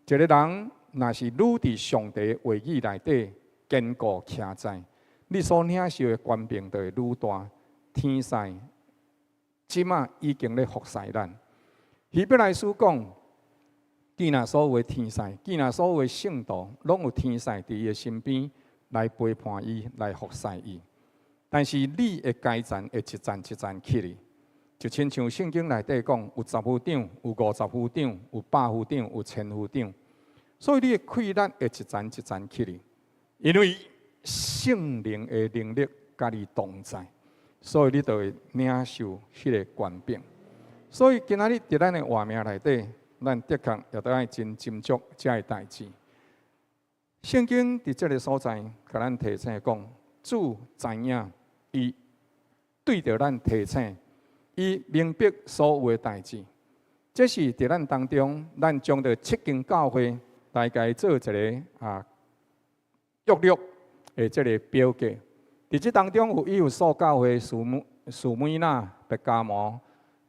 一個人若是愈佇上帝話語內底堅固徛在，你所領受的權柄就會愈大。天使這馬已經咧服侍咱。希伯來書講，既若所有的天使，既若所有的聖徒，攏有天使佇伊的身邊來陪伴伊，來服侍伊。但是你的階層會一層一層起去，就親像聖經內底講，有十夫長，有50夫長，有百夫長，有千夫長。所以你的氣力會一層一層起去，因為聖靈的能力佮你同在，所以你就會領受彼个權柄。所以今仔日佇咱的活命內底，咱的確也都愛真斟酌這个代誌。聖經佇這个所在，共咱提醒講，主知影，伊對著咱提醒，伊明白所有的代誌。這是佇咱當中，咱將著七間教會來共伊做一个約略的這个表格。佇這當中有以弗所教會、士每拿、伯加摩、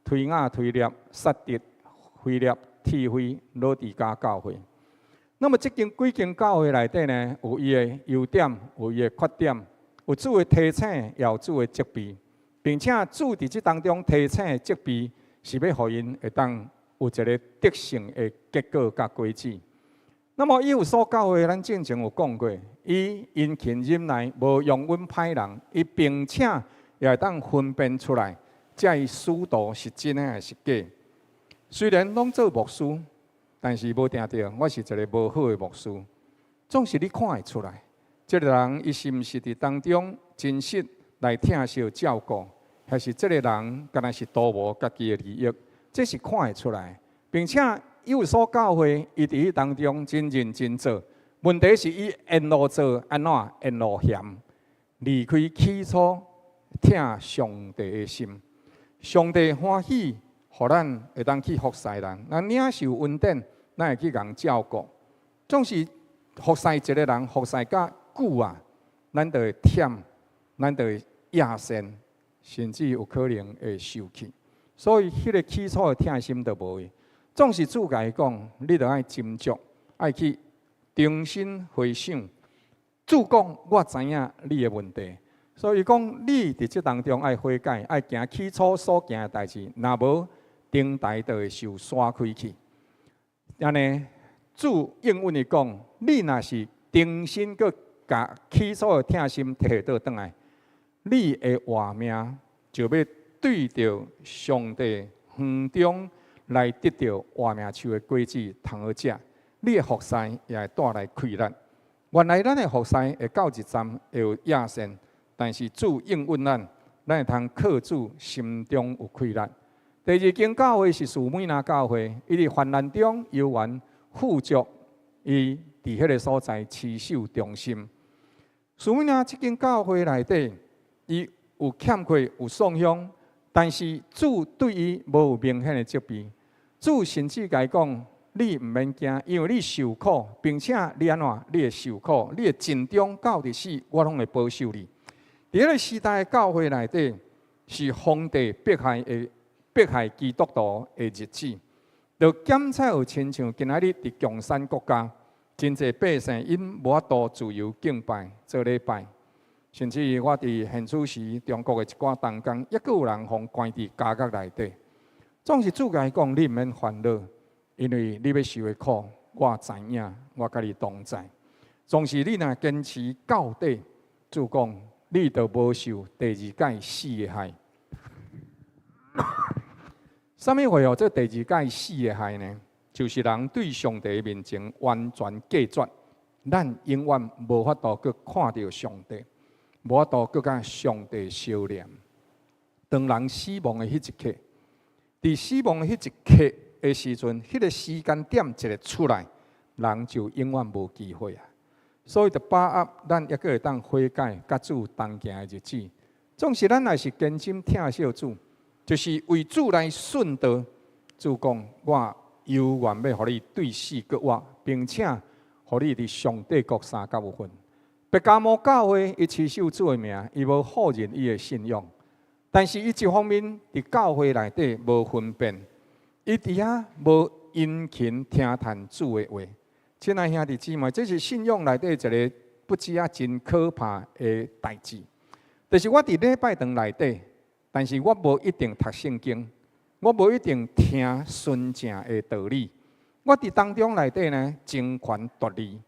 推雅推喇、撒狄、腓立、鐵非、老底嘉教會。那麼這間幾間教會內底呢，有伊的優點，有伊的缺點，有主的提醒，也有主的責備，並且主佇這當中提醒責備，是欲予𪜶會當有一个得勝的結果佮果子。那麼以弗所教會，咱進前有講過，伊殷勤忍耐，無容阮歹人，伊並且也會當分辨出來，這使徒是真的還是假。雖然攏做牧師，但是無定著我是一个無好的牧師。總是你看會出來，這个人伊是毋是佇當中真實來疼惜照顧，還是這个人敢若是圖謀家己的利益，這是看會出來，並且以弗所教會，伊佇彼當中真認真做。問題是伊沿路做按怎沿路嫌，離開起初疼上帝的心。上帝歡喜，予咱會當去服侍人，咱領受恩典，咱會去共照顧。總是服侍一个人服侍較久啊，咱就會忝，咱就會厭倦，甚至有可能會受氣。所以，彼個起初的疼心就無去。總是主共伊講，你著愛斟酌，愛去重新回想。主講，我知影你的問題，所以講你佇這當中愛悔改，愛行起初所行的代誌，若無燈臺就會受徙開去。按呢，主應允伊講，你若是重新閣共起初的疼心提倒轉來，你的活命就欲對著上帝園中來得著活命樹的果子通好食，你的服侍也會帶來快樂。原來咱的服侍會到一站會有厭倦，但是主應允咱，咱會通靠主心中有快樂。第二間教會是士每拿教會，伊佇患難中猶原富足，伊佇彼个所在持守忠心。士每拿這間教會內底，伊有欠缺有喪鄉，但是主對伊無有明顯的責備。主甚至共伊講：你毋免驚，因為你受苦，並且你按怎？你會受苦，你會盡忠到佇死，我攏會保守你。佇彼个時代的教會內底，是皇帝迫害基督徒的日子，就檢測有親像今仔日佇共產國家，真濟百姓𪜶無法度自由敬拜做禮拜，甚至我佇現此時中國的一寡同工，猶閣有人予關佇監獄內底。總是主共伊講，你毋免煩惱，因為你欲受的苦，我知影，我佮你同在。總是你若堅持到底，主講你就無受第二擺死的害。啥物會予做第二擺死的害呢？就是人對上帝面前完全隔絕，咱永遠無法度閣看著上帝，無法度閣佮上帝相連。當人死亡的彼一刻，佇死亡的彼一刻的時陣，彼個時間點一个出來，人就永遠無機會啊！所以，著把握咱猶閣會當悔改、佮主同行的日子。總是咱若是堅心疼惜主，就是為主來殉道。主講，我猶原欲予你對死閣活，並且予你佇上帝國三角有份。伯加摩教會伊持守主的名，伊無否認伊的信仰，但是伊一方面佇教會內底無分辨，伊佇遐無殷勤聽傳主的話。親愛兄弟姊妹，這是信仰內底一个不止啊真可怕的代誌。就是我佇禮拜堂內底，但是我無一定讀聖經，我無一定聽純正的道理。我佇當中內底呢，爭權奪利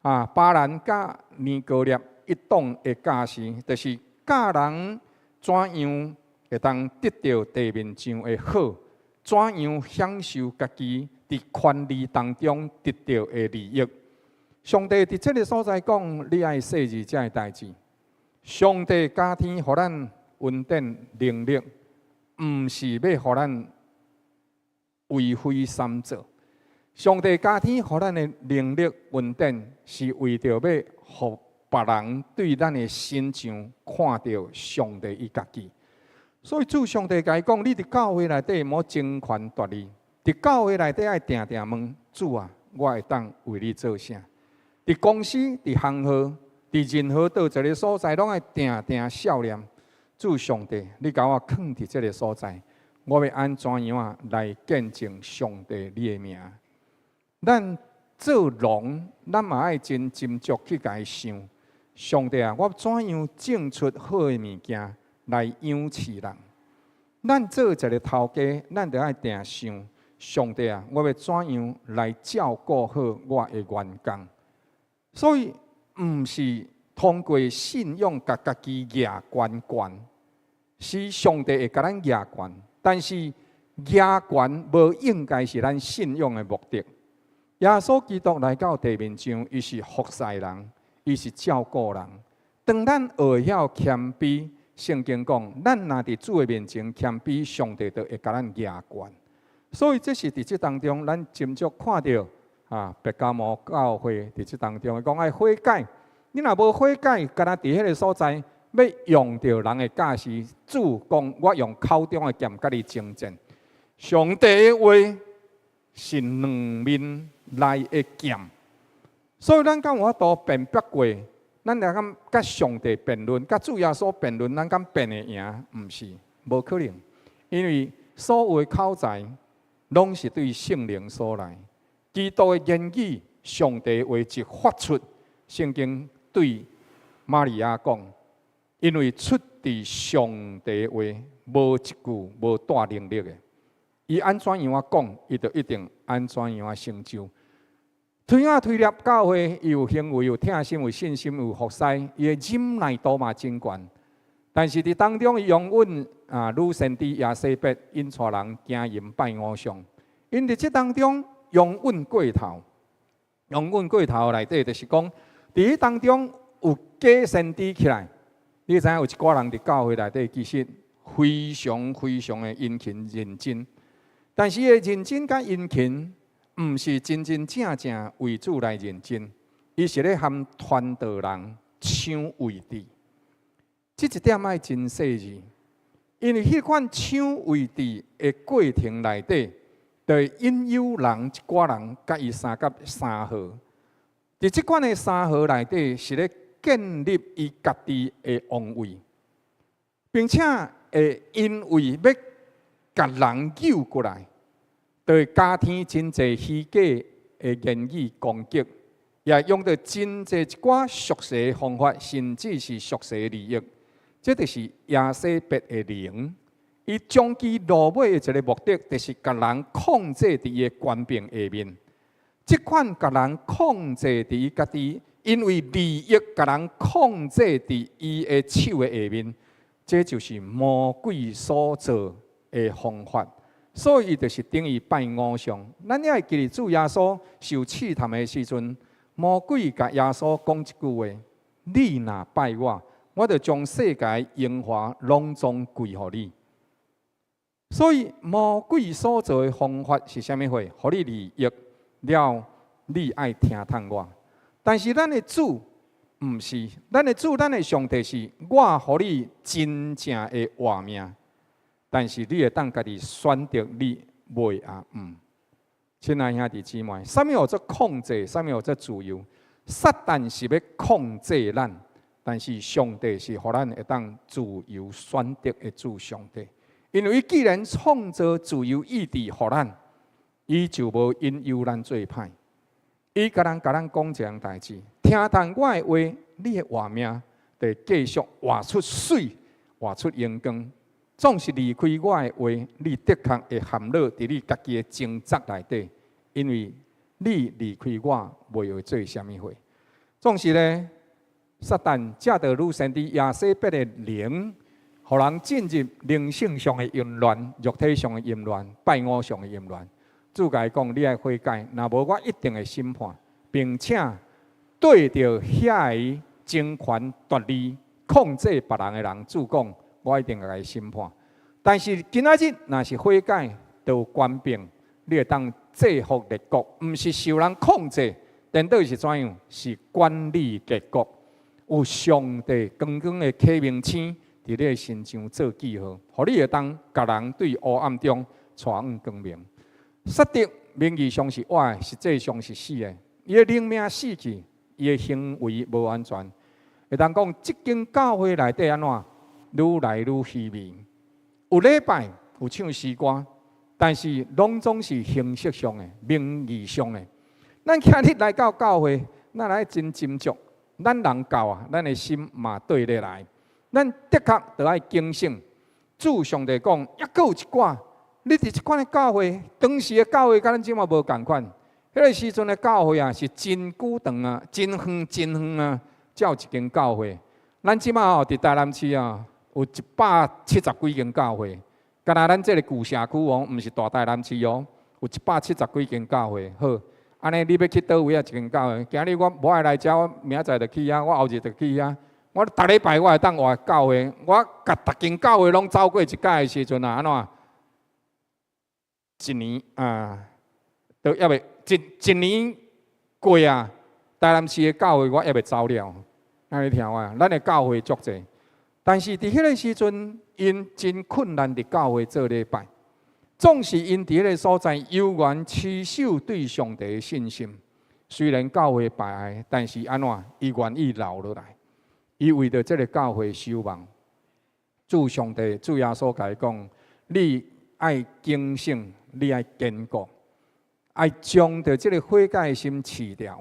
啊，巴蘭佮尼哥列一黨的教示，就是教人怎樣會當得著地面上的好，怎樣享受家己佇權力當中得著的利益。上帝佇這个所在講，你愛細膩這个代誌。上帝加添予咱恩典能力，毋是欲予咱為非三做。上帝加添予咱的能力恩典，是為著欲予別人對咱的身上看著上帝伊家己。所以主上帝共伊講：你佇教會內底莫爭權奪利，佇教會內底愛定定問主啊，我會當為你做啥？佇公司、佇行號、佇任何佗一个所在，攏愛定定數念主上帝，你共我囥佇這个所在，我欲按怎樣仔來見證上帝你的名？咱做農，咱嘛愛真斟酌去共伊想。上帝啊，我怎樣種出好的物件來養飼人？咱做一个頭家，咱著愛定想：上帝啊，我欲怎樣來照顧好我的員工？所以，毋是通過信仰共家己舉懸懸，是上帝會共咱舉懸，但是舉懸無應該是咱信仰的目的。耶穌基督來到地面上，伊是服侍人，伊是照顧人。當咱學會曉謙卑，聖經講，咱若佇主的面前謙卑，上帝就會共咱舉懸。所以這是佇這當中，咱斟酌看著啊，伯加摩教會佇這當中，講愛悔改。你若無悔改，敢若佇彼个所在，欲用著人的教示，主講我用口中的劍佮你爭戰。上帝的話是兩面來的劍，所以咱敢有法度辨別過？咱若敢佮上帝辯論，佮主耶穌辯論，咱敢辯會贏？毋是，無可能。因為所有的口才，攏是對聖靈所來。基督的言語，上帝話一發出，聖經對瑪利亞講，因為出佇上帝話，無一句無帶能力的。伊按怎樣仔講，伊就一定按怎樣仔成就。推雅推喇教會，伊有行為，有疼心，有信心，有服侍，伊的忍耐度嘛真懸。但是佇當中，伊容忍啊女先知耶洗別引帶人奸淫拜偶像。𪜶佇這當中容忍過頭，容忍過頭內底就是講，佇彼當中有假先知起來。你知影有一寡人佇教會內底，其實非常非常的殷勤認真，但是伊的認真佮殷勤，毋是真真正正為主來認真，伊是咧含傳道人搶位置。這一點愛真細膩，因為彼款搶位置的過程內底，就會引誘人一寡人佮伊相佮相合。佇這款的相合內底，是咧建立伊家己的王位，並且會因為欲共人誘過來，就會加添真濟虛假的言語攻擊，也用著真濟一寡俗世的方法，甚至是俗世的利益。這就是耶洗別的靈，伊終其落尾的一個目的，就是共人控制佇伊的權柄下面。這款共人控制佇伊家己，因為利益共人控制佇伊的手的下面，這就是魔鬼所做的方法。所以，伊就是等於拜偶像。咱也會記得主耶穌受試探的時陣，魔鬼共耶穌講一句話：你若拜我，我就將世界榮華攏總歸予你。所以，魔鬼所做的方法是啥物貨？予你利益了，你愛聽從我。但是，咱的主毋是，咱的主，咱的上帝是，我予你真正的活命。但是你會當家己選擇，你袂抑毋。親愛兄弟姊妹，啥物號做控制？啥物號做自由？撒旦是欲控制咱，但是上帝是予咱會當自由選擇的主上帝。因為伊既然創造自由意志予咱，伊就無引誘咱做歹。伊共咱共咱講一項代誌，聽從我的話，你的活命就會繼續活出媠，活出榮光。總是離開我的話，你的確會陷落佇你家己的掙扎內底，因為你離開我，袂會做啥物貨。總是咧，撒旦藉著女先知耶洗別的靈，予人進入靈性上的淫亂、肉體上的淫亂、拜偶像的淫亂。主共伊講，你愛悔改，若無我一定會審判，並且對著遐个爭權奪利、控制別人的人，主講，我一定會共伊審判。但是今仔日若是悔改，就有權柄，你會當制服列國，毋是受人控制。顛倒是怎樣？是管理列國。有上帝光光的啟明星佇你的身上做記號，予你會當共人對黑暗中帶往光明。撒得名義上是活的，實際上是死的。伊的靈命死去，伊的行為無完全。會當講，這間教會內底按怎？愈來愈虛偽，有禮拜有唱詩歌，但是攏總是形式上的、名義上的。咱今日來到教會，咱來真斟酌，咱人到啊，咱的心嘛綴咧來，咱的確著愛警醒。主上帝講，猶閣有一寡，你佇這款的教會，當時的教會佮咱這馬無仝款。彼個時陣的教會啊，是真久長啊，真遠真遠啊，才有一間教會。咱這馬吼，佇台南市啊，有170幾間教會，敢若咱這个舊社區哦，毋是大台南市哦，有170幾間教會。好，按呢你欲去佗位啊？一間教會，今日我無愛來遮，我明仔載就去遐，我後日就去遐。我逐禮拜我會當換教會，我共逐間教會攏走過一擺的時陣啊，按怎？一年啊，都猶未一一年過啊，台南市的教會我猶未走了。按呢聽我，咱的教會足濟，但是佇彼个時陣，𪜶真困難佇教會做禮拜，總是𪜶佇彼个所在猶原持守對上帝的信心。雖然教會排愛，但是按怎？伊願意留落來，伊為著這个教會守望。主上帝，主耶穌共伊講：你愛警醒，你愛堅固，愛將著這个悔改的心辭掉。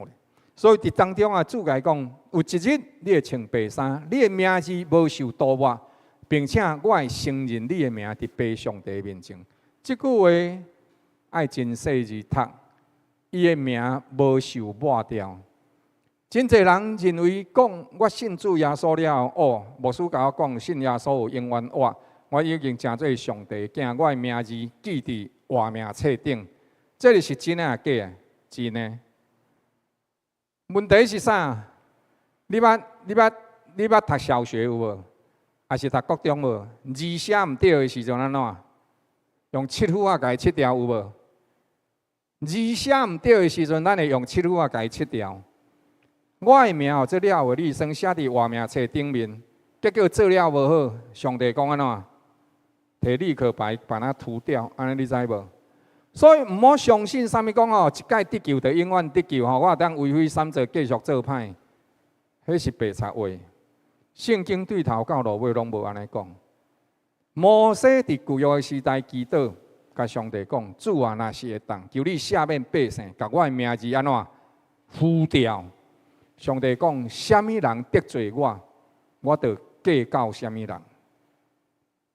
所以佇當中啊，主共伊講：有一日你會穿白衫，你的名字無受塗抹，並且我會承認你的名佇父上帝面前。這句話愛真細緻讀，伊的名無受抹掉。真濟人認為講我信主耶穌了後，哦，牧師共我講信耶穌有永遠活，我已經成做上帝囝，我的名字記佇活命冊頂。這个是真的抑假的？真的。問題是啥？你捌讀小學有無？抑是讀國中無？字寫毋對的時陣按怎？用拭斧仔共伊拭掉有無？字寫毋對的時陣，咱會用拭斧仔共伊拭掉。我的名哦，做了後，你算寫佇活命冊頂面，結果做了無好，上帝講按怎？提立刻把它塗掉，按呢你知無？所以毋好相信啥物講哦，一擺得救就永遠得救吼，我會當為非三做繼續做歹，彼是白賊話。聖經對頭到落尾攏無按呢講。摩西佇舊約的時代祈禱，共上帝講：主啊，若是會當，求你赦免百姓，共我的名字按怎除掉？上帝講：啥物人得罪我，我就計較啥物人。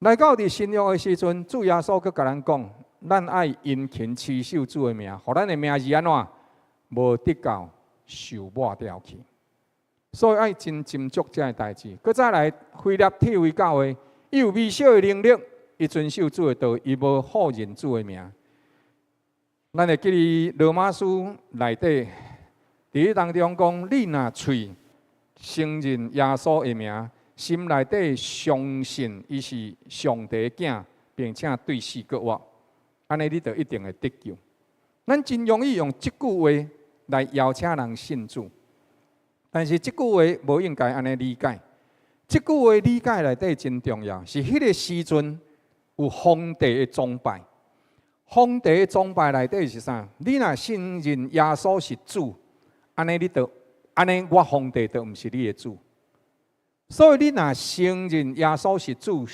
來到佇新約的時陣，主耶穌閣共咱講：咱愛殷勤持守主的名，予咱的名字按怎無得到受抹掉去。所以愛真斟酌這个代誌。閣再來，腓立鐵菲教會，伊有微小的能力，伊遵守主的道，伊無否認主的名。咱會記得羅馬書內底，佇彼當中講，你若喙承認耶穌的名，心內底相信伊是上帝的囝，並且對死閣活，按呢你就一定會得救。咱真容易用這句話來邀請人信主，但是這句話無應該按呢理解。這句話理解內底真重要，是彼个時陣有皇帝的崇拜。皇帝的崇拜內底是啥？你若承認耶穌是主，按呢你就按呢，我皇帝就毋是你的主。所以你若承認耶穌是主，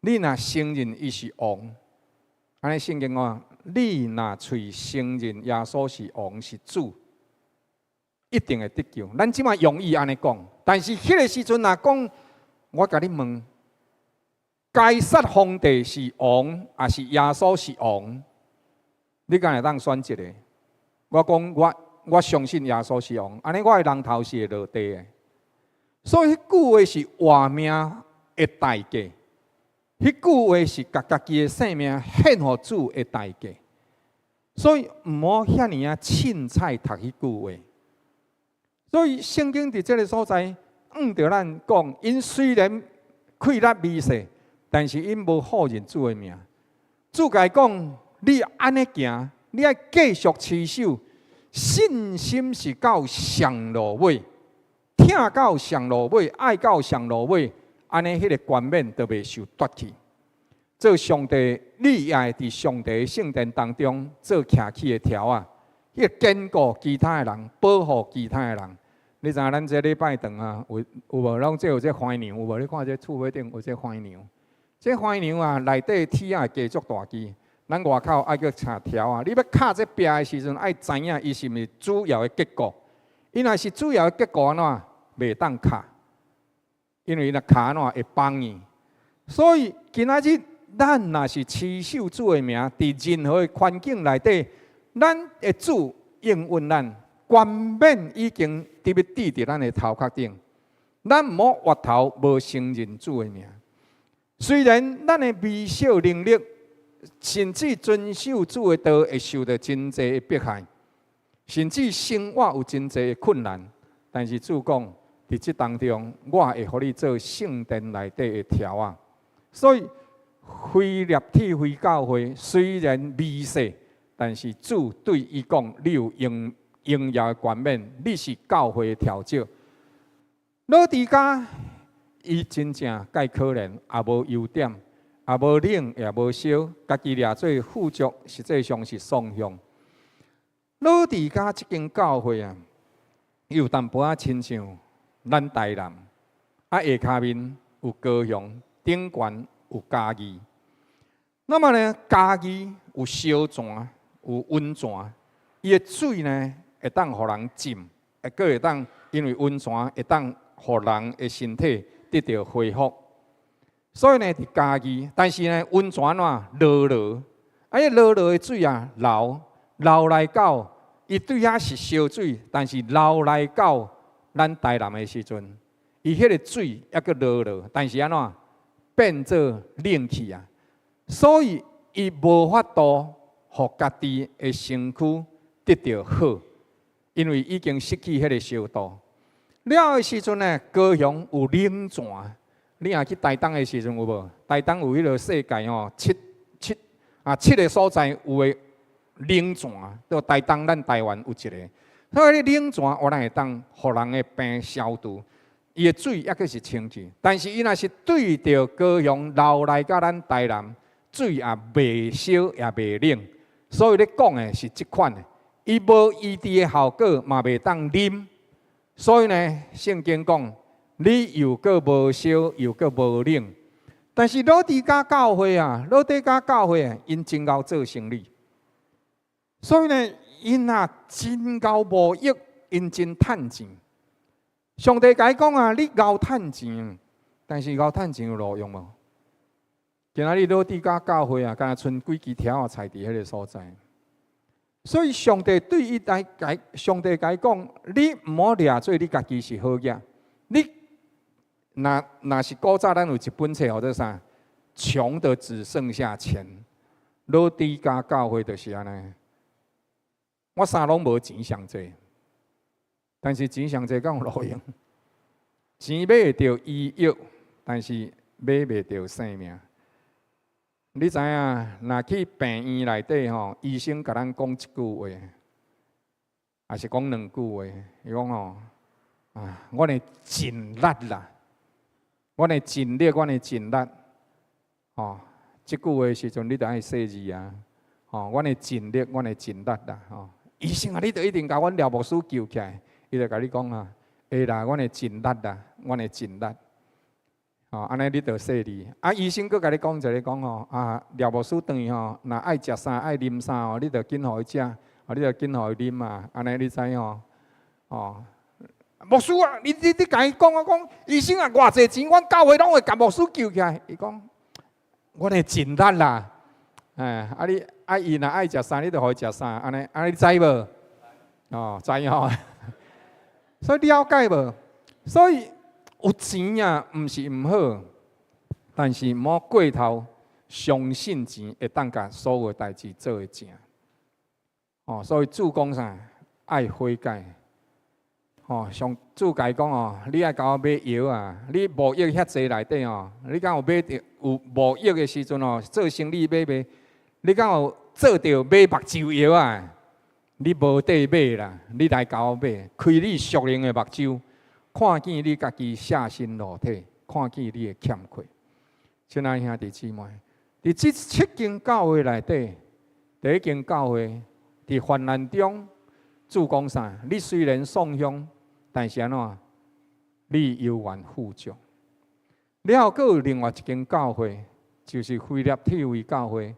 你若承認伊是王，按呢聖經講，你若喙承認耶穌是王是主，一定會得救。咱這馬容易按呢講，但是彼个時陣若講，我共你問，該撒皇帝是王，抑是耶穌是王？你敢會當選一个？我講我相信耶穌是王，按呢我的人頭是會落地的。所以彼句話是活命的代價，彼句話是共家己的性命獻予主的代價。所以毋好遐爾仔凊彩讀彼句話。所以聖經佇這个所在，向著咱講，𪜶雖然氣力微細，但是𪜶無否認主的名。主共伊講，你按呢行，你愛繼續持守信心是到上落尾，疼到上落尾，愛到上落尾，按呢彼个冠冕就袂受奪去。做上帝，你也會佇上帝聖殿當中做徛起的柱仔，彼个堅固其他的人，保護其他的人。你知影咱這禮拜堂啊，有無？攏這有這番娘有無？你看這厝尾頂有這番娘，這番娘啊，內底鐵仔會加足大支。咱外口愛閣插柱仔，你欲敲這壁的時陣，愛知影伊是毋是主要的結構。伊若是主要的結構按怎？袂當敲，因為若敲按怎會崩去。所以今仔日咱若是持守主的名，佇任何的環境內底，咱的主應允咱，冠冕已經佇欲戴佇咱的頭殼頂。咱毋好越頭無承認主的名。雖然咱的微小能力，甚至遵守主的道會受著真濟的迫害，甚至生活有真濟的困難，但是主講，佇這當中，我會予你做聖殿內底的柱仔。所以，腓立鐵菲教會雖然微細，但是主對伊講：你有榮榮耀的冠冕，你是教會的柱石。老底嘉，伊真正蓋可憐，也無優點，也無冷，也無燒，家己掠做富足，實際上是雙向。老底嘉這間教會啊，伊有淡薄仔親像咱台南，啊下跤面有高雄，頂懸有嘉義。那麼呢，嘉義有燒泉，有溫泉，伊的水呢會當予人浸，會閣會當因為溫泉會當予人的身體得著恢復。所以呢，佇嘉義，但是呢，溫泉怎濁濁，啊，彼濁濁的水啊，流流來到，伊對遐是燒水，但是流來到咱台南的時陣，伊彼个水猶閣濁濁，但是按怎變做冷氣啊？所以伊無法度予家己的身軀得著好，因為已經失去彼个燒度。了的時陣呢，高雄有冷泉，你若去台東的時陣有無？台東有彼个世界吼，七七啊七个所在有的冷泉，到台東咱台灣有一个。所以冷泉我咱會當予人的病消除，伊的水猶閣是清氣。但是伊若是對著高雄流來到咱台南，水也袂燒也袂冷，所以咧講的是這款的，伊無醫治的效果，嘛袂當啉。所以呢，聖經講，你又閣無燒，又閣無冷。但是老底嘉教會啊，老底嘉教會啊，𪜶真𠢕做生理，所以呢，𪜶啊真𠢕貿易，𪜶真趁錢。上帝共伊講啊，你𠢕趁錢，但是𠢕趁錢有路用無？今仔日老底嘉教會啊，敢若賰幾支條仔菜佇彼个所在。所以上帝對伊來共，上帝共伊講，你毋好掠做你家己是好額。你若若是古早咱有一本冊號做啥？窮得只剩下錢。老底嘉教會就是按呢。我啥攏無錢上濟，但是錢上濟敢有路用？錢買會著醫藥，但是買袂著性命。你知影，若去病院內底吼，醫生共咱講一句話，抑是講兩句話，伊講吼，啊，阮會盡力啦，阮會盡力，阮會盡力，吼，這句話時陣你著愛細膩啊，吼，阮會盡力，阮會盡力啦，吼，醫生啊，你著一定共阮廖牧師救起來，伊就共你講啊，會啦，阮會盡力啦，阮會盡力。吼，按呢你著細膩。啊，醫生閣共你講一个講吼，啊，廖牧師轉去吼，若愛食啥愛啉啥吼，你著緊予伊食，啊，你著緊予伊啉啊，按呢你知吼？哦，牧師啊，你你你共伊講啊，講醫生啊，偌濟錢，阮教會攏會共牧師救起來。伊講，阮會盡力啦。哎，啊你啊伊若愛食啥，你著予伊食啥，按呢，按呢你知無？哦，知吼。所以了解無？所以。有錢啊，毋是毋好，但是毋好過頭相信錢會當共所有代誌做會成。哦，所以主講啥？愛悔改。哦，上主共伊講哦，你愛共我買藥啊！你貿易遐濟內底哦，你敢有買著有貿易的時陣哦，做生意買賣，你敢有做著買目睭藥啊？你無得買啦，你來共我買，開你屬靈的目睭。看見你家己赤身露體，看見你的欠缺。親愛兄弟姊妹，佇這七間教會內底，第一間教會佇患難中，主講啥？你雖然送香，但是按怎？你猶原富足。了後，閣有另外一間教會，就是腓立體會教會，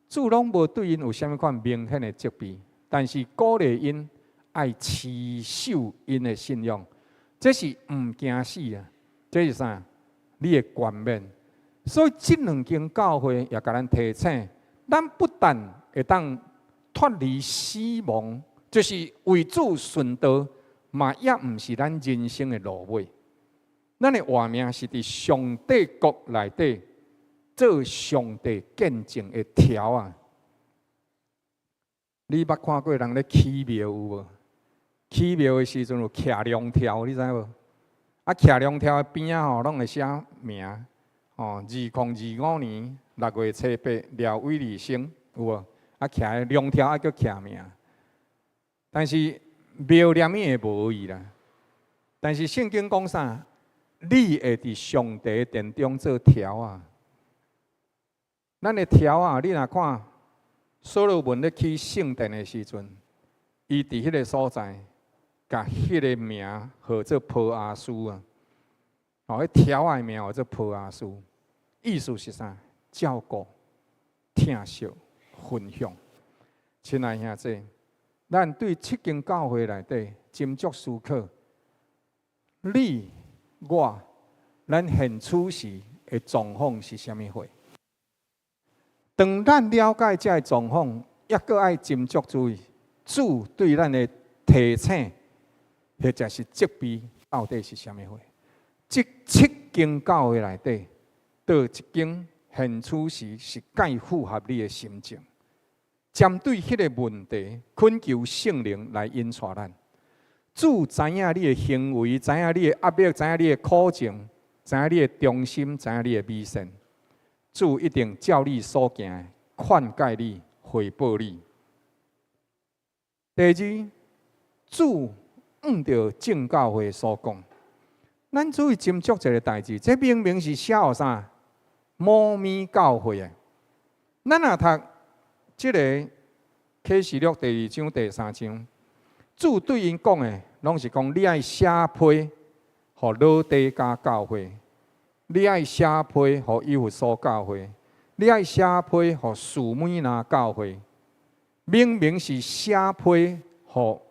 主攏無對𪜶有啥物款明顯的責備，但是鼓勵𪜶愛持守𪜶的信仰。這是毋驚死啊！這是啥？你的冠冕。所以這兩間教會也共咱提醒：咱不但會當脫離死亡，就是為主殉道，嘛也毋是咱人生的落尾。咱的活命是佇上帝國內底做上帝見證的柱仔。你捌看過人咧起廟有無？起廟的時陣有徛龍柱，你知無？啊，徛龍柱的邊仔吼，攏會寫名，吼，2025年6月初8，廖偉立生有無？啊，徛龍柱愛閣徛名，但是廟連伊會無伊啦。但是聖經講啥？你會佇上帝殿中做柱仔。咱的柱仔，你若看所羅門咧起聖殿的時陣。伊佇彼个所在，共彼个名號做波阿斯啊。哦，彼柱仔的名號做波阿斯，意思是啥？照顧、疼惜、分享。親愛兄弟，咱對七間教會內底斟酌思考，你我咱現此時的狀況是啥物貨？當咱了解這个狀況，抑閣愛斟酌注意，主對咱的提醒，或者是責備，到底是啥物貨？這七間教會內底，佗一間現此時是蓋符合你的心情？針對彼个問題，懇求聖靈來引帶咱。主知影你的行為，知影你的壓力，知影你的苦情，知影你的忠心，知影你的美善。主一定照你所行的，勸誡你，回報你。第二，主按著眾教會所講，咱注意斟酌一个代誌，這明明是寫予啥？某物教會的。咱若讀這个啟示錄第二章、第三章，主對𪜶講的，攏是講你愛寫批予老底嘉教會，你愛寫批予以弗所教會，你愛寫批予士每拿教會。明明是寫批予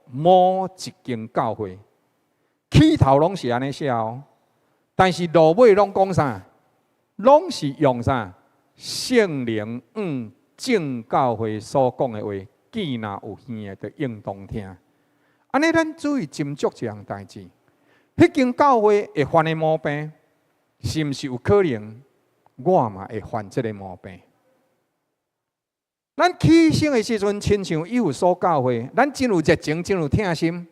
某一間教會，起頭攏是按呢寫哦，但是落尾攏講啥？攏是用啥？聖靈按眾教會所講的話，耳若有耳的，就應當聽。按呢，咱注意斟酌一項代誌，彼間教會會犯的毛病，是毋是有可能我嘛會犯這个毛病？咱起先的時陣，親像以弗所教會，咱真有熱情，真有疼心。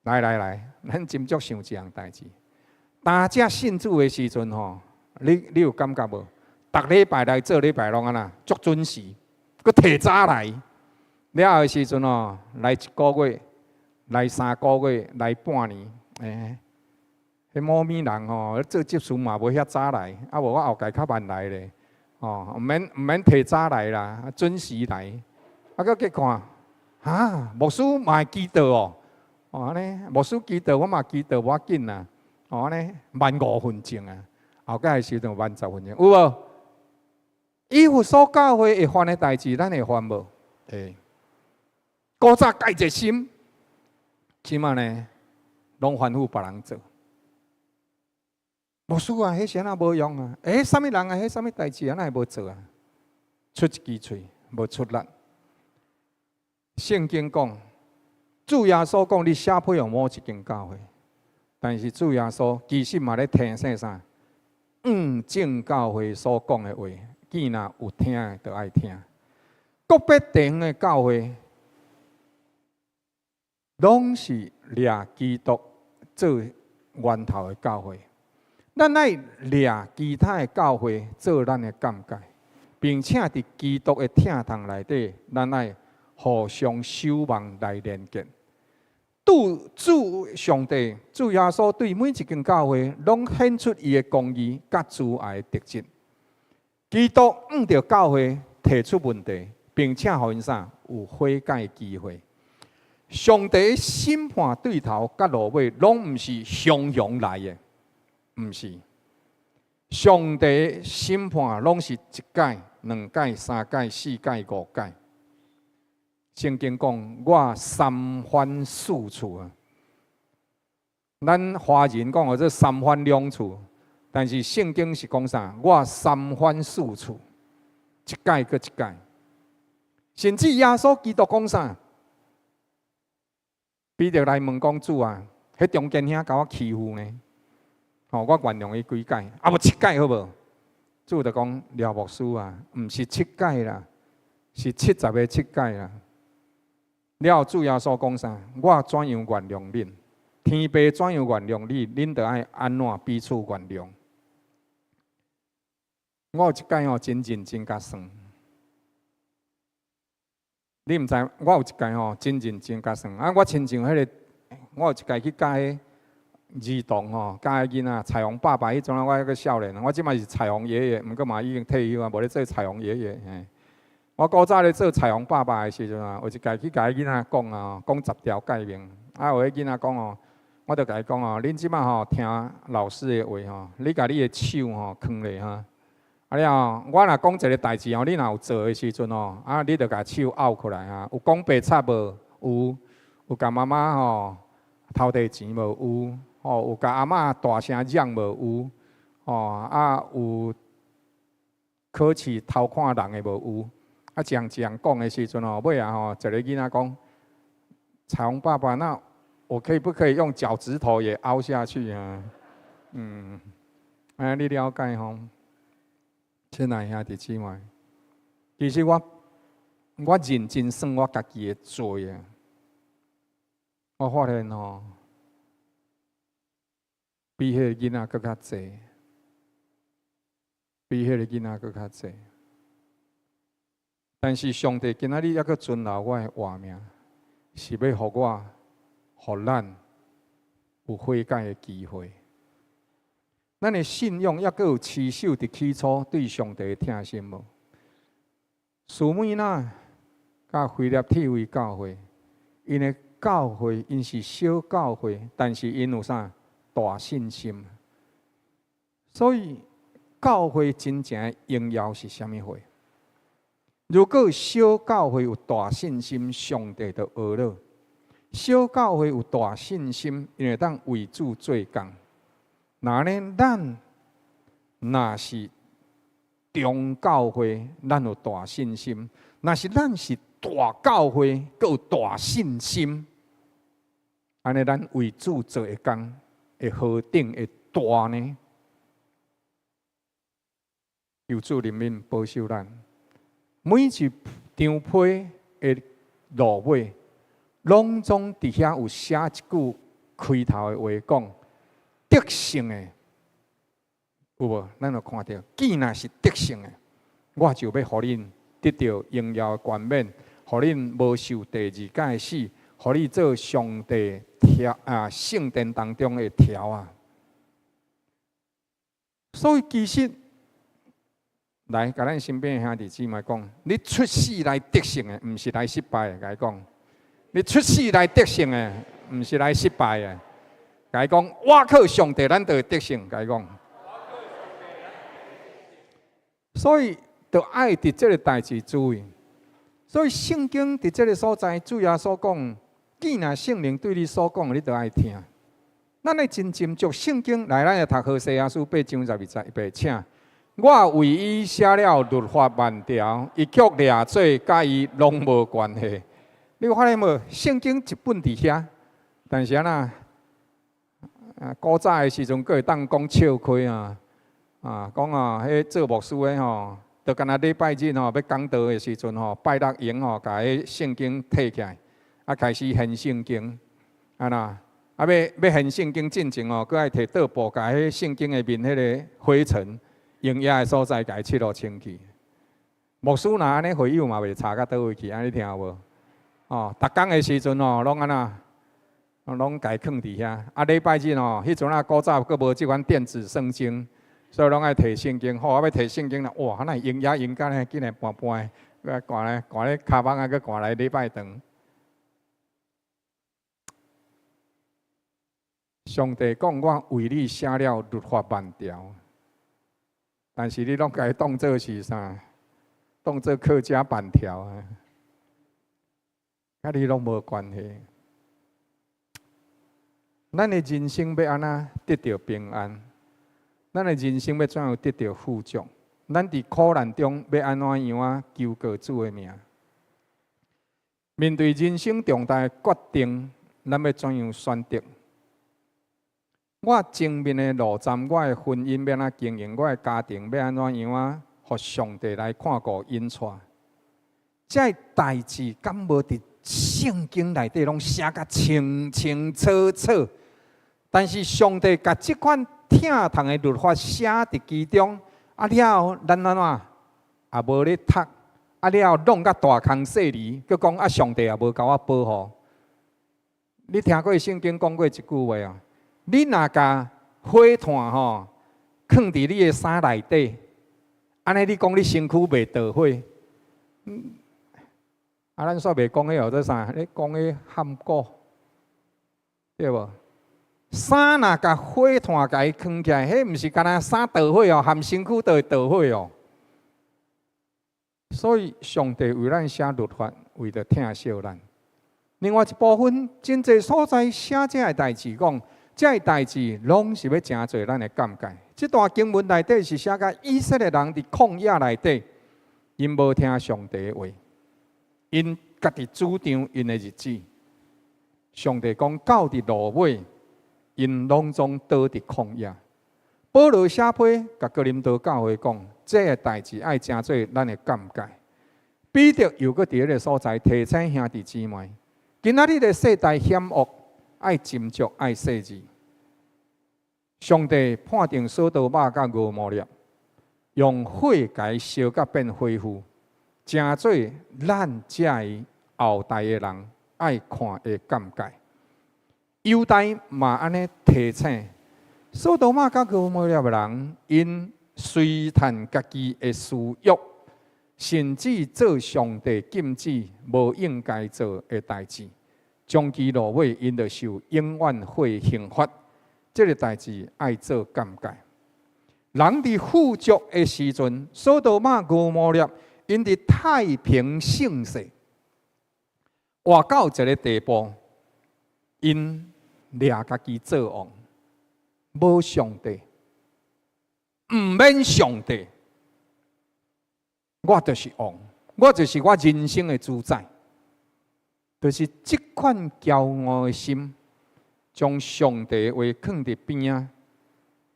來來來，咱斟酌想一項代誌。大家信主的時陣吼，你有感覺無？逐禮拜來做禮拜攏按怎，足準時，閣提早來。了後的時陣吼，來一個月，來3個月，來半年，欸，彼某物人吼，做執事嘛無遐早來，啊無我後蓋較慢來咧，哦，毋免毋免提早來啦，準時來。啊，閣去看，哈，牧師嘛會祈禱哦，哦按呢，牧師祈禱，我嘛祈禱，無要緊啦，哦按呢，慢5分鐘啊，後蓋的時陣慢10分鐘，有無？以弗所教會會犯的代誌，咱會犯無？會。古早蓋熱心，這馬呢，攏吩咐別人做。牧師啊，彼是按怎無用啊？欸，啥物人啊？彼啥物代誌啊？哪會無做啊？出一支喙，無出力。聖經講，主耶穌講，你寫批予某一間教會，但是主耶穌其實嘛咧提醒啥？按眾教會所講的話，耳若有聽的，就愛聽。個別地方的教會，攏是掠基督做源頭的教會。咱愛掠其他的教會做咱的鑑戒，並且佇基督的疼痛內底，咱愛互相守望來連結。對主上帝、主耶穌對每一間教會，攏顯出伊的公義佮慈愛的特質。基督按著教會提出問題，並且予𪜶啥有悔改的機會。上帝審判對頭佮落尾，攏毋是雄雄來的，毋是。上帝審判攏是一擺、兩擺、三擺、四擺、五擺。聖經講，我三番四次啊。咱華人講號做三番兩次，但是聖經是講啥？我三番四次，一擺閣一擺。甚至耶穌基督講啥？彼得來問講主啊，彼中間兄共我欺負呢？吼，我原諒伊幾擺？啊無七擺好無？主就講廖牧師啊，毋是七擺啦，是70个七擺啦。了後主耶穌講啥？我怎樣原諒恁？天父怎樣原諒你？恁就愛按怎彼此原諒。我有一擺吼，真認真共算。你毋知，我有一擺吼，真認真共算。啊，我親像彼个，我有一擺去教彼兒童吼，教彼囡仔彩虹爸爸彼陣，我猶閣少年，我這擺是彩虹爺爺，毋過嘛已經退休啊，無咧做彩虹爺爺。嘿，我古早咧做彩虹爸爸的時陣啊，有一擺去共彼囡仔講啊，講十條誡命。啊，有彼囡仔講哦，我就共伊講哦，恁這擺吼聽老師的話吼，你共你的手吼囥咧哈。啊了後，我若講一个代誌吼，你若有做的時陣吼，啊，你就共手拗起來哈。有講白賊無？有。有共媽媽吼偷提錢無？有。吼，有共阿嬤大聲嚷無？有。吼，啊，有考試偷看人的無？有。啊，一項一項講的時陣吼，尾仔吼，一个囡仔講：彩虹爸爸，那我可以不可以用腳趾頭也凹下去啊？嗯，哎，你了解吼？親愛兄弟姊妹，其實我認真算我家己的罪啊！我發現吼，比彼個囡仔閣較濟，比彼個囡仔閣較濟。但是上帝今仔日猶閣存留我的活命，是欲予我、予咱有悔改的機會。咱的信仰猶閣有持守佇起初對上帝的疼心無？士每拿佮腓立體為教會，𪜶的教會𪜶是小教會，但是𪜶有啥大信心。所以教會真正的榮耀是啥物貨？如果小教會有大信心，上帝就呵咾；小教會有大信心，𪜶會當為主做工。那呢，咱若是中教會，咱有大信心；若是咱是大教會，閣有大信心，按呢，咱為主做的工會何等的大呢？求主憐憫保守咱，每一張批的落尾，攏總佇遐有寫一句開頭的話講。得勝的有無？咱有看著，既若是得勝的，我就欲予恁得著榮耀的冠冕，予恁無受第二擺的死，予你做上帝柱啊聖殿當中的柱仔。所以其實，來共咱身邊的兄弟姊妹講，你出世來得勝的，毋是來失敗的。共伊講，你出世來得勝的，毋是來失敗的。共伊講，倚靠上帝，咱就會得勝。共伊講，所以就愛佇這个代誌注意。所以聖經佇這个所在，主耶穌講，既然聖靈對你所講，你就愛聽。咱愛真斟酌聖經，來，咱來讀何西阿書八章十二節，預備，請。我為伊寫了律法萬條，伊卻掠做佮伊攏無關係。你有發現無？聖經一本佇遐，但是按怎？啊，古早的時陣，閣會當講笑詼啊！啊，講啊，彼做牧師的吼，就敢若禮拜日吼，欲講道的時陣吼，拜六閒吼，共彼聖經提起來，啊，開始掀聖經，啊若，啊欲欲掀聖經進前吼，閣愛提桌布，共彼聖經的面彼个灰塵，用額的所在，共伊拭予清氣。牧師若按呢，會友嘛袂差甲佗位去，按呢聽有無？哦，逐工的時陣吼，攏按怎？攏共伊囥佇遐。啊，禮拜日吼，彼陣啊古早閣無這款電子聖經，所以攏愛提聖經。好，啊欲提聖經啦，哇，哪會用額用甲呢，緊來搬搬的，閣掛咧掛咧跤蠓仔，閣掛來禮拜堂。上帝講，我為你寫了律法萬條，但是你攏共伊當做是啥？當做客家板條啊？佮你攏無關係。咱的人生欲按怎得著平安？咱的人生欲怎樣得著富足？咱佇苦難中欲按怎樣仔求告主的名？面對人生重大的決定，咱欲怎樣選擇？我前面的路站，我的婚姻欲按怎經營？我的家庭欲按怎樣仔？予上帝來看顧引帶？這个代誌敢無佇聖經內底攏寫甲清清楚楚？但是上帝共這款疼痛的律法寫佇其中，啊了後咱按怎也無咧讀，啊了後弄甲大空細膩，閣講啊上帝也無共我保護。你聽過聖經講過一句話啊？你若共火炭吼囥佇你的衫內底，按呢你講你身軀袂著火，啊，咱煞袂講彼號做啥？咧講彼譀古，對無？衫若共火炭共伊囥起來，彼毋是干焦衫著火哦，含身軀都會著火哦。所以上帝為咱寫律法，為著疼惜咱。另外一部分，真濟所在寫這个代誌，講這个代誌攏是欲成做咱的鑑戒。這段經文內底是寫共以色列人佇曠野內底，𪜶無聽上帝的話，𪜶家己主張𪜶的日子。上帝講到佇路尾，𪜶攏總倒佇曠野。保羅寫批共哥林多教會講，這个代誌愛成做咱的鑑戒。彼得又閣佇彼个所在提醒兄弟姊妹，今仔日的世代險惡，愛斟酌，愛細緻。上帝判定所多瑪佮蛾摩拉，用火共伊燒甲變灰烬，成做咱遮的後代的人愛看的鑑戒。猶大嘛按呢提醒，所多瑪佮蛾摩拉的人，𪜶隨趁家己的私欲，甚至做上帝禁止無應該做的代誌，終其落尾，𪜶就受永遠火刑罰。這个代誌愛做鑑戒。人佇富足的時陣，所多瑪蛾摩拉，𪜶佇太平盛世，活到一个地步，𪜶掠家己做王，無上帝，毋免上帝，我就是王，我就是我人生的主宰，就是這款驕傲的心，將上帝的話囥佇邊仔，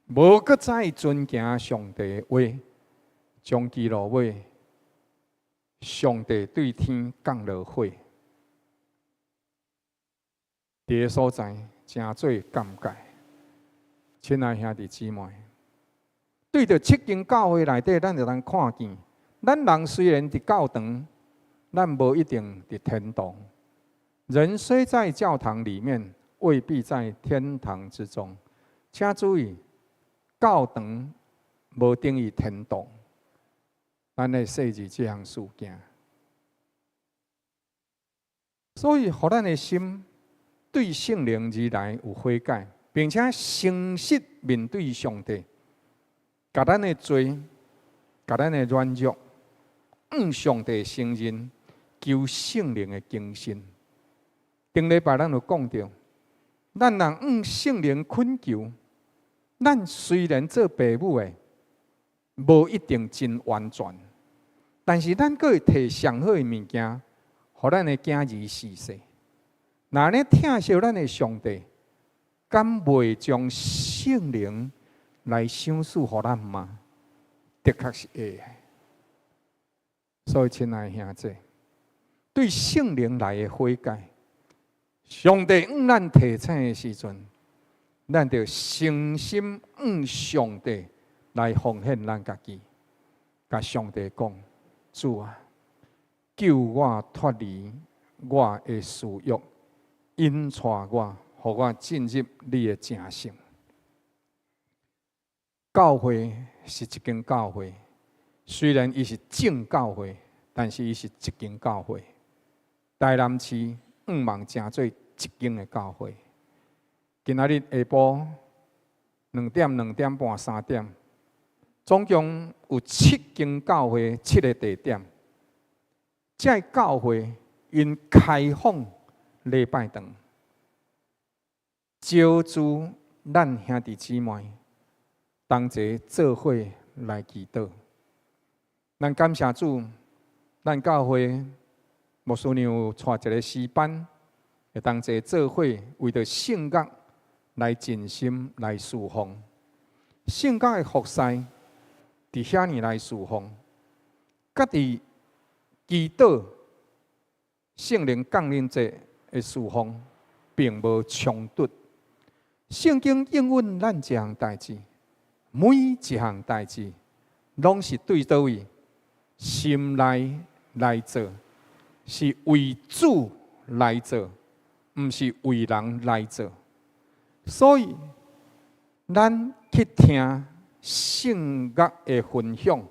無閣再尊敬上帝的話，終其落尾，上帝對天降落火，佇个所在成做鑑戒。親愛兄弟姊妹，對著七間教會內底，咱就通看見，咱人雖然佇教堂，咱無一定佇天堂。人雖在教堂裡面，未必在天堂之中。請注意，教堂無等於天堂。咱來細緻這項事件。所以，予咱的心對聖靈而來有悔改，並且誠實面對上帝，共咱的罪、共咱的軟弱，向上帝承認，求聖靈的更新。頂禮拜咱有講著，咱若向聖靈懇求，咱雖然做父母的，無一定真完全，但是咱閣會提上好的物件，予咱的囝兒試試。若按呢疼惜咱的上帝，敢袂將聖靈來賞賜予咱嗎？的確是會的。所以，親愛的兄弟，對聖靈來的悔改，上帝向咱提醒的時陣，咱著誠心向上帝來奉獻咱家己，共上帝講：主啊，救我脫離我的私欲，引帶我，予我進入你的成聖。教會是一間教會，雖然伊是正教會，但是伊是一間教會。台南市向望成做一間的教會。今仔日下晡2點、2點半、3點，總共有七間教會，七个地點。這个教會𪜶開放禮拜堂，招聚咱兄弟姊妹同齊做伙來祈禱。咱感謝主，咱教會牧師娘有帶一个詩班，會同齊做伙為著聖樂來盡心來侍奉。聖樂的服侍佇遐爾來侍奉，佮佇祈禱聖靈降臨節的侍奉，並無衝突。聖經應允咱一項代誌，每一項代誌，攏是對佗位心內來做，是為主來做，毋是為人來做。所以，咱去聽聖樂的分享，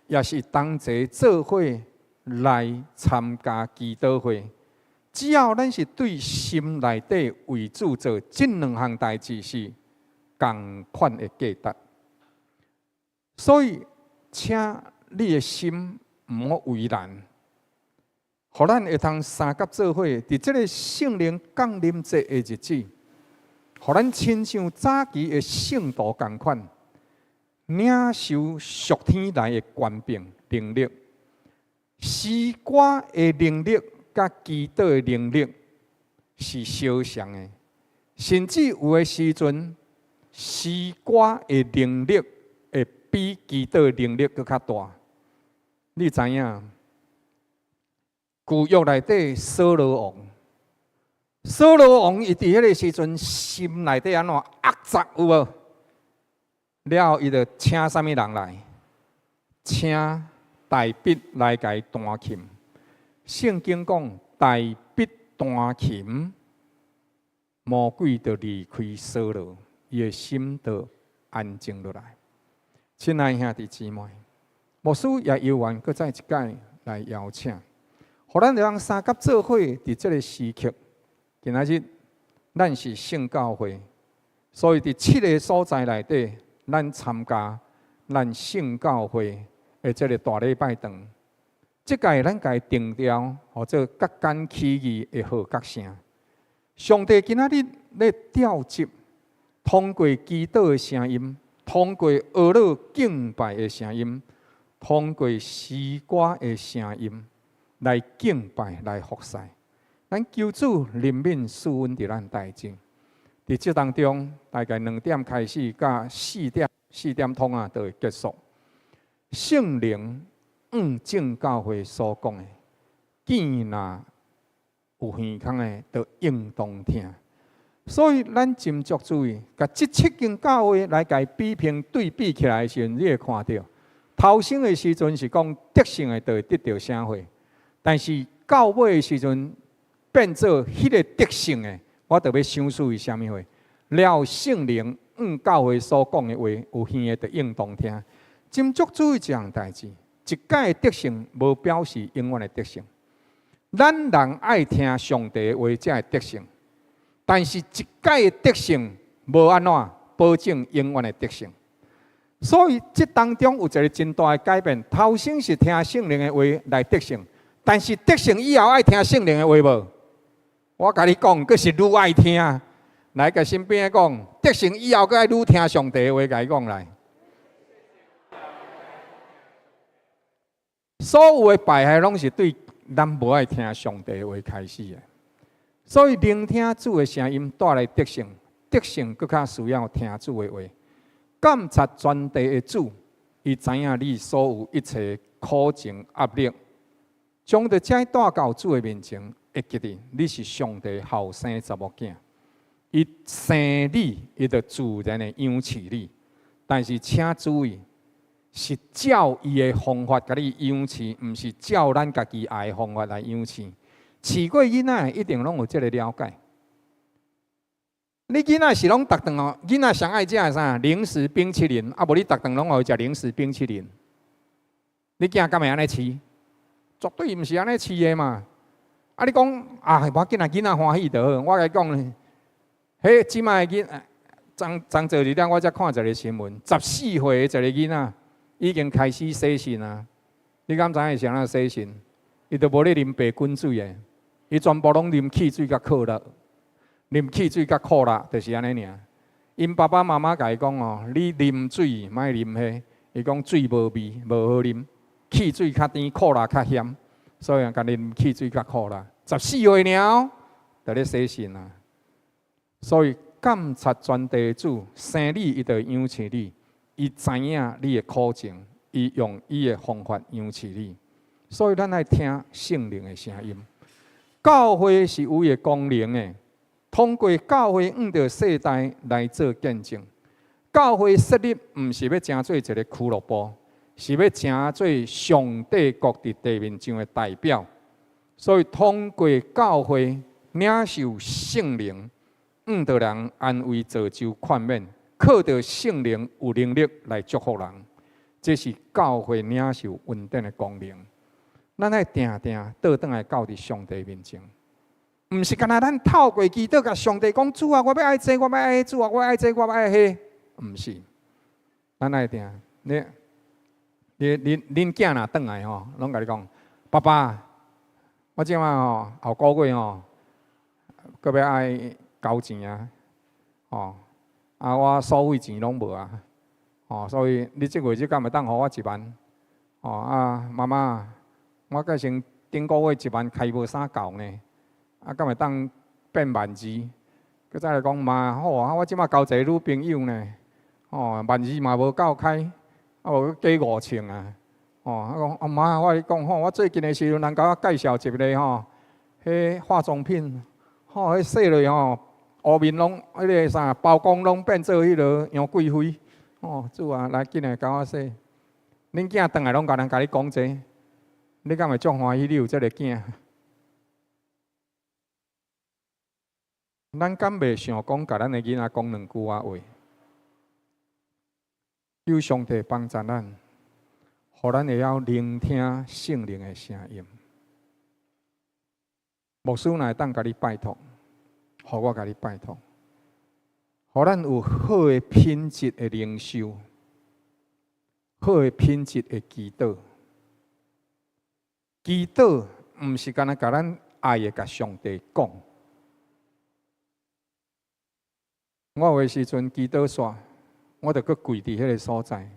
也是同齊做伙來參加祈禱會。只要咱是對心內底為主做這兩項代誌是仝款的價值。所以，請你的心毋好為難，予咱會通相佮做伙，佇這个聖靈降臨節的日子，予咱親像早期的聖徒仝款，領受屬天來的權柄能力、詩歌的能力、佮祈禱的能力是相像的，甚至有的時陣，詩歌的能力會比祈禱的能力閣較大。你知影？舊約內底掃羅王，掃羅王伊佇彼个時陣心內底按怎惡雜有無？了後伊就請啥物人來？請大衛來共伊彈琴。聖經講，大衛彈琴，魔鬼就離開掃羅，伊的心就安靜落來。親愛兄弟姊妹，牧師也有緣，閣再一擺來邀請，予咱兩相佮做伙佇這个時刻。今仔日咱是聖教會，所以佇七个所在內底，咱參加咱聖教會的這个大禮拜堂。這屆咱共伊定調，號做各間起義的號角聲。上帝今仔日咧調集，通過祈禱的聲音，通過哀樂敬拜的聲音，通過詩歌的聲音來敬拜、來服侍。咱求主憐憫賜恩佇咱台中。佇這當中，大概2點開始，到4點通啊，就會結束。聖靈向眾教會所講的，見若有耳孔的，就應當聽。所以咱斟酌注意，共這七間教會來共伊比拼對比起來的時陣，你會看著頭先的時陣是講得勝的，就會得著啥貨，但是到尾的時陣變做彼个得勝的，我就欲賞賜伊啥物貨。了聖靈向教會所講的話，有耳的就應當聽。斟酌注意這項代誌。一擺得勝，無表示永遠的得勝。咱人愛聽上帝的話才會得勝，但是一擺得勝無按怎保證永遠的得勝。所以這當中有一个真大的改變。頭先是聽聖靈的話來得勝，但是得勝以後愛聽聖靈的話無？我共你講，閣是愈愛聽。來，共身邊的講，得勝以後閣愛愈聽上帝的話，共伊講來。所有的敗壞攏是對咱無愛聽上帝的話開始的，所以聆聽主的聲音帶來得勝，得勝閣較需要聽主的話。監察全地的主，伊知影你所有一切苦情壓力，將著這帶到主的面前，會記得你是上帝後生查某囝，伊生你，伊就自然會養飼你。但是請注意，是照伊的方法共你養飼，毋是照咱家己愛的方法來養飼。飼過囡仔一定攏有這个了解。你囡仔是攏逐頓哦，囡仔上愛食的啥？零食冰淇淋，啊無你逐頓攏予伊食零食冰淇淋。你囝敢會按呢飼？絕對毋是按呢飼的嘛。啊，你講啊，無要緊啊，囡仔歡喜就好。我共你講，彼這擺的囡仔，昨昨昨日我才看一个新聞，14歲的一个囡仔已經開始洗腎啊！你敢知影是按怎洗腎？伊都無咧啉白滾水的，伊全部攏啉汽水佮可樂，啉汽水佮可樂，就是按呢爾。𪜶爸爸媽媽共伊講哦，你啉水莫啉彼，伊講水無味，無好啉，汽水較甜，可樂較鹹，所以共啉汽水佮可樂。14歲爾，就咧洗腎啊！所以監察全地的主，生你伊就會養飼你。伊知影你的苦情，伊用伊的方法養飼你，所以咱愛聽聖靈的聲音。教會是有伊的功能的，通過教會向著世代來做見證。教會設立毋是欲成做一个俱樂部，是欲成做上帝國佇地面上的代表。所以通過教會領受聖靈，向著人安慰、造就、勸勉。靠著聖靈有能力來祝福人，這是教會領受恩典的功能。咱愛定定倒轉來到佇上帝面前，毋是干焦咱透過祈禱共上帝講，主啊，我欲愛這，我欲愛彼，主啊，我愛這，我欲愛彼，毋是。咱愛定，你、你、恁恁囝若轉來吼，攏共你講，爸爸，我這擺吼後個月吼，閣欲愛交錢啊，吼，啊我所費錢攏無啊，吼，所以你這月你敢會當予我一萬？吼啊，媽媽，我計先頂個月一萬開無啥夠呢，啊，敢會當變萬二？閣再來講媽好啊，我這擺交一个女朋友呢，吼，萬二嘛無夠開，啊無閣加5000啊，吼，啊講啊媽，我共你講吼，我最近的時陣，人共我介紹一个吼，彼化妝品，吼，彼洗落吼，烏面攏彼个啥包公攏變做彼个楊貴妃，吼，主啊，來緊來共我洗。恁囝轉來攏共人共你講這個，你敢會足歡喜？你有這个囝？咱敢袂想講，共咱的囡仔講兩句仔話？求上帝幫助咱，予咱會曉聆聽聖靈的聲音。牧師若會當共你拜託，予我共你拜託，予咱有好的品質的靈修，好的品質的祈禱。祈禱毋是干焦共咱愛的共上帝講。我有的時陣祈禱煞，我就閣跪佇彼个所在，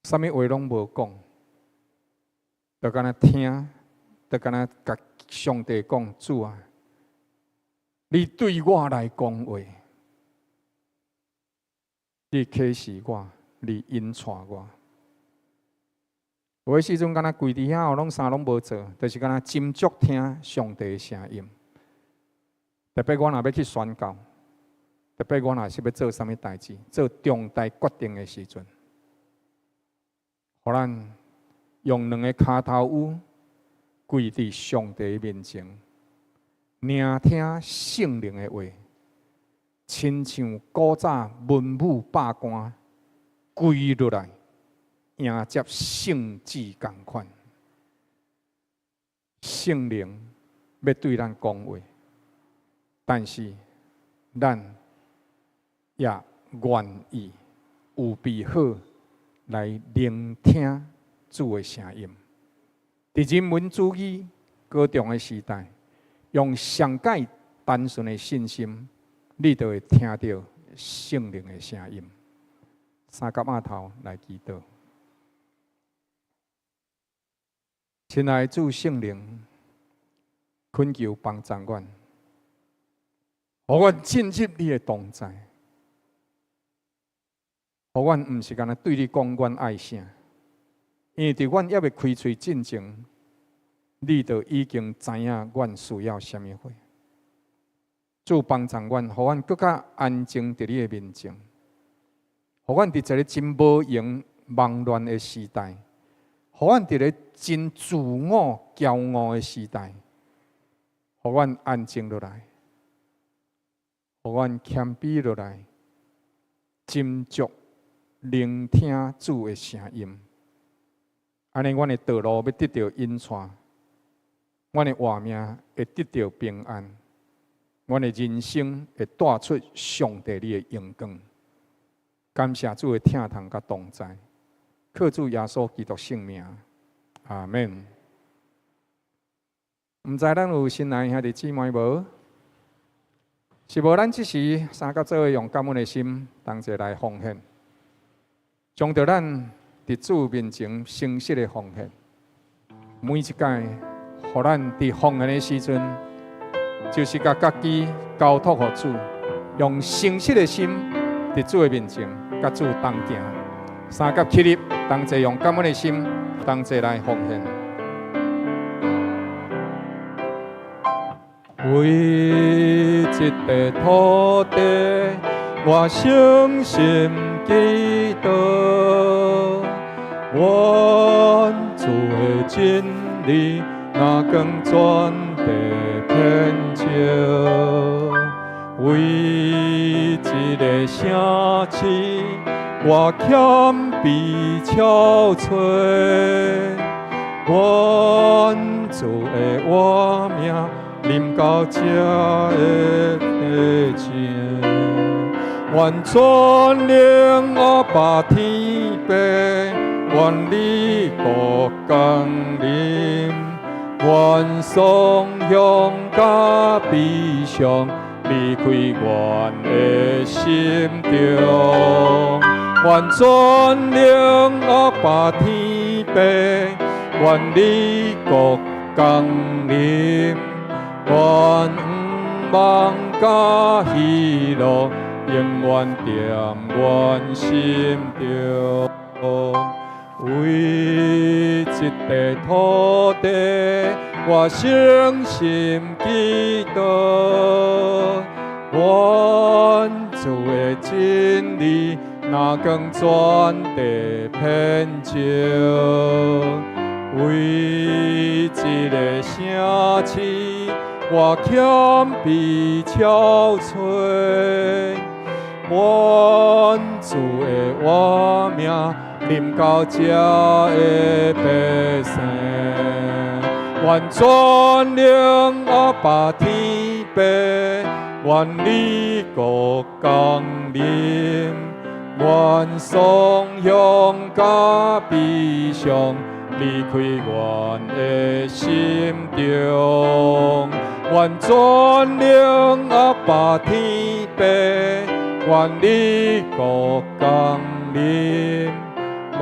啥物話攏無講，就干焦聽，就干焦共上帝講，主啊，你對我來講話，你啟示我，你引帶我。有的時陣干焦跪佇遐，攏啥攏無做，就是干焦斟酌聽上帝的聲音。特別我若欲去宣教，特別我若是欲做啥物代誌，做重大決定的時陣，予咱用兩个跤頭趺跪佇上帝面前，聆聽聖靈的話，親像古早文武百官跪落來迎接聖旨仝款，聖靈欲對咱講話。但是，咱也願意預備好來聆聽主的聲音。佇人文主義高漲的時代，用上蓋單純的信心，你就會聽著聖靈的聲音。三甲碼頭來祈禱，親愛的主聖靈，懇求幫助阮。予阮進入你的同在，予阮毋是干焦對你講阮愛啥，因為佇阮猶未開喙進前，你就已經知影阮需要啥物貨。主幫助阮，予阮閣較安靜佇你的面前，予阮佇一个真無閒忙亂的時代，予阮佇个真自我驕傲的時代，予阮安靜落來。予阮謙卑落來，斟酌聆聽主的聲音。按呢，阮的道路欲得著引帶，阮的活命會得著平安，阮的人生會帶出上帝你的榮光。感謝主的疼痛佮同在，靠主耶穌基督聖名，阿們。毋知咱有新來兄弟姊妹無？是無？咱這時三甲做伙用感恩的心，同齊來奉獻，將著咱佇主面前誠實的奉獻。每一擺，予咱佇奉獻的時陣，就是共家己交託予主，用誠實的心佇主的面前，佮主同行。三佮起立，同齊用感恩的心，同齊來奉獻。為這塊土地，我誠心祈禱，願主的真理，若光全地遍照。為這个城市，我謙卑憔悴。愿主的活命临到这的百姓，愿全能阿爸天父，愿你国降临，愿爽享佮悲伤离开阮的心中，愿全能阿爸天父，愿你國降臨，願望佮喜樂永遠踮阮心中。為這塊土地，我誠心祈禱，願主的真理，若光全地遍照。為這个城市，我謙卑憔悴。願主的活命臨到這的百姓，願全能阿爸天父，願你國降臨，願爽享佮悲傷離開阮的心中，願全能阿爸天父，願你國降臨，願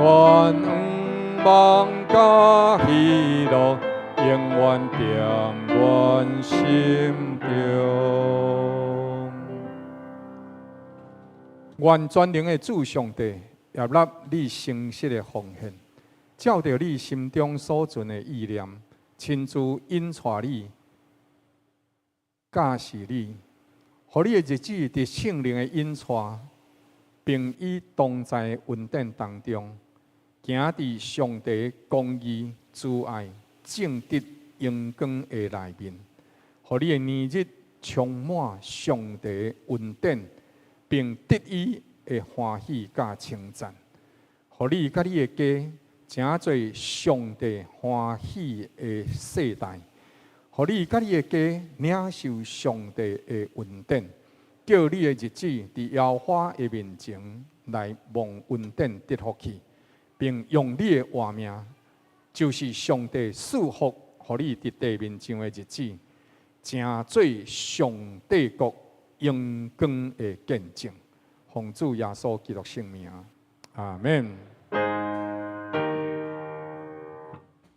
望佮喜樂永遠踮阮心中。願全能的主上帝，悅納你誠實的奉獻，照著你心中所存的意念，親自引帶你、教示你，予你的日子佇聖靈的引帶，並與同在恩典當中，行佇上帝公義、慈愛、正直、榮光的內面，予你的年日充滿上帝恩典，並得伊的歡喜佮稱讚，予你佮你的家成做上帝歡喜的世代，予你佮你的家領受上帝的恩典，叫你的日子佇耶和華的面前來蒙恩典得福氣，並用你的活命，就是上帝賜福予你佇地面上的日子，成做上帝國榮光的見證。奉主耶穌基督聖名，阿門。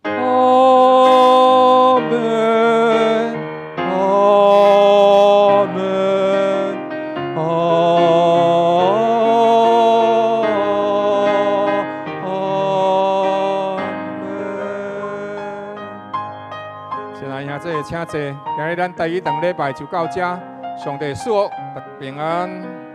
阿門，阿門，阿門。親愛兄弟，請坐。今日咱台語堂禮拜就到這，上帝賜福，大家平安。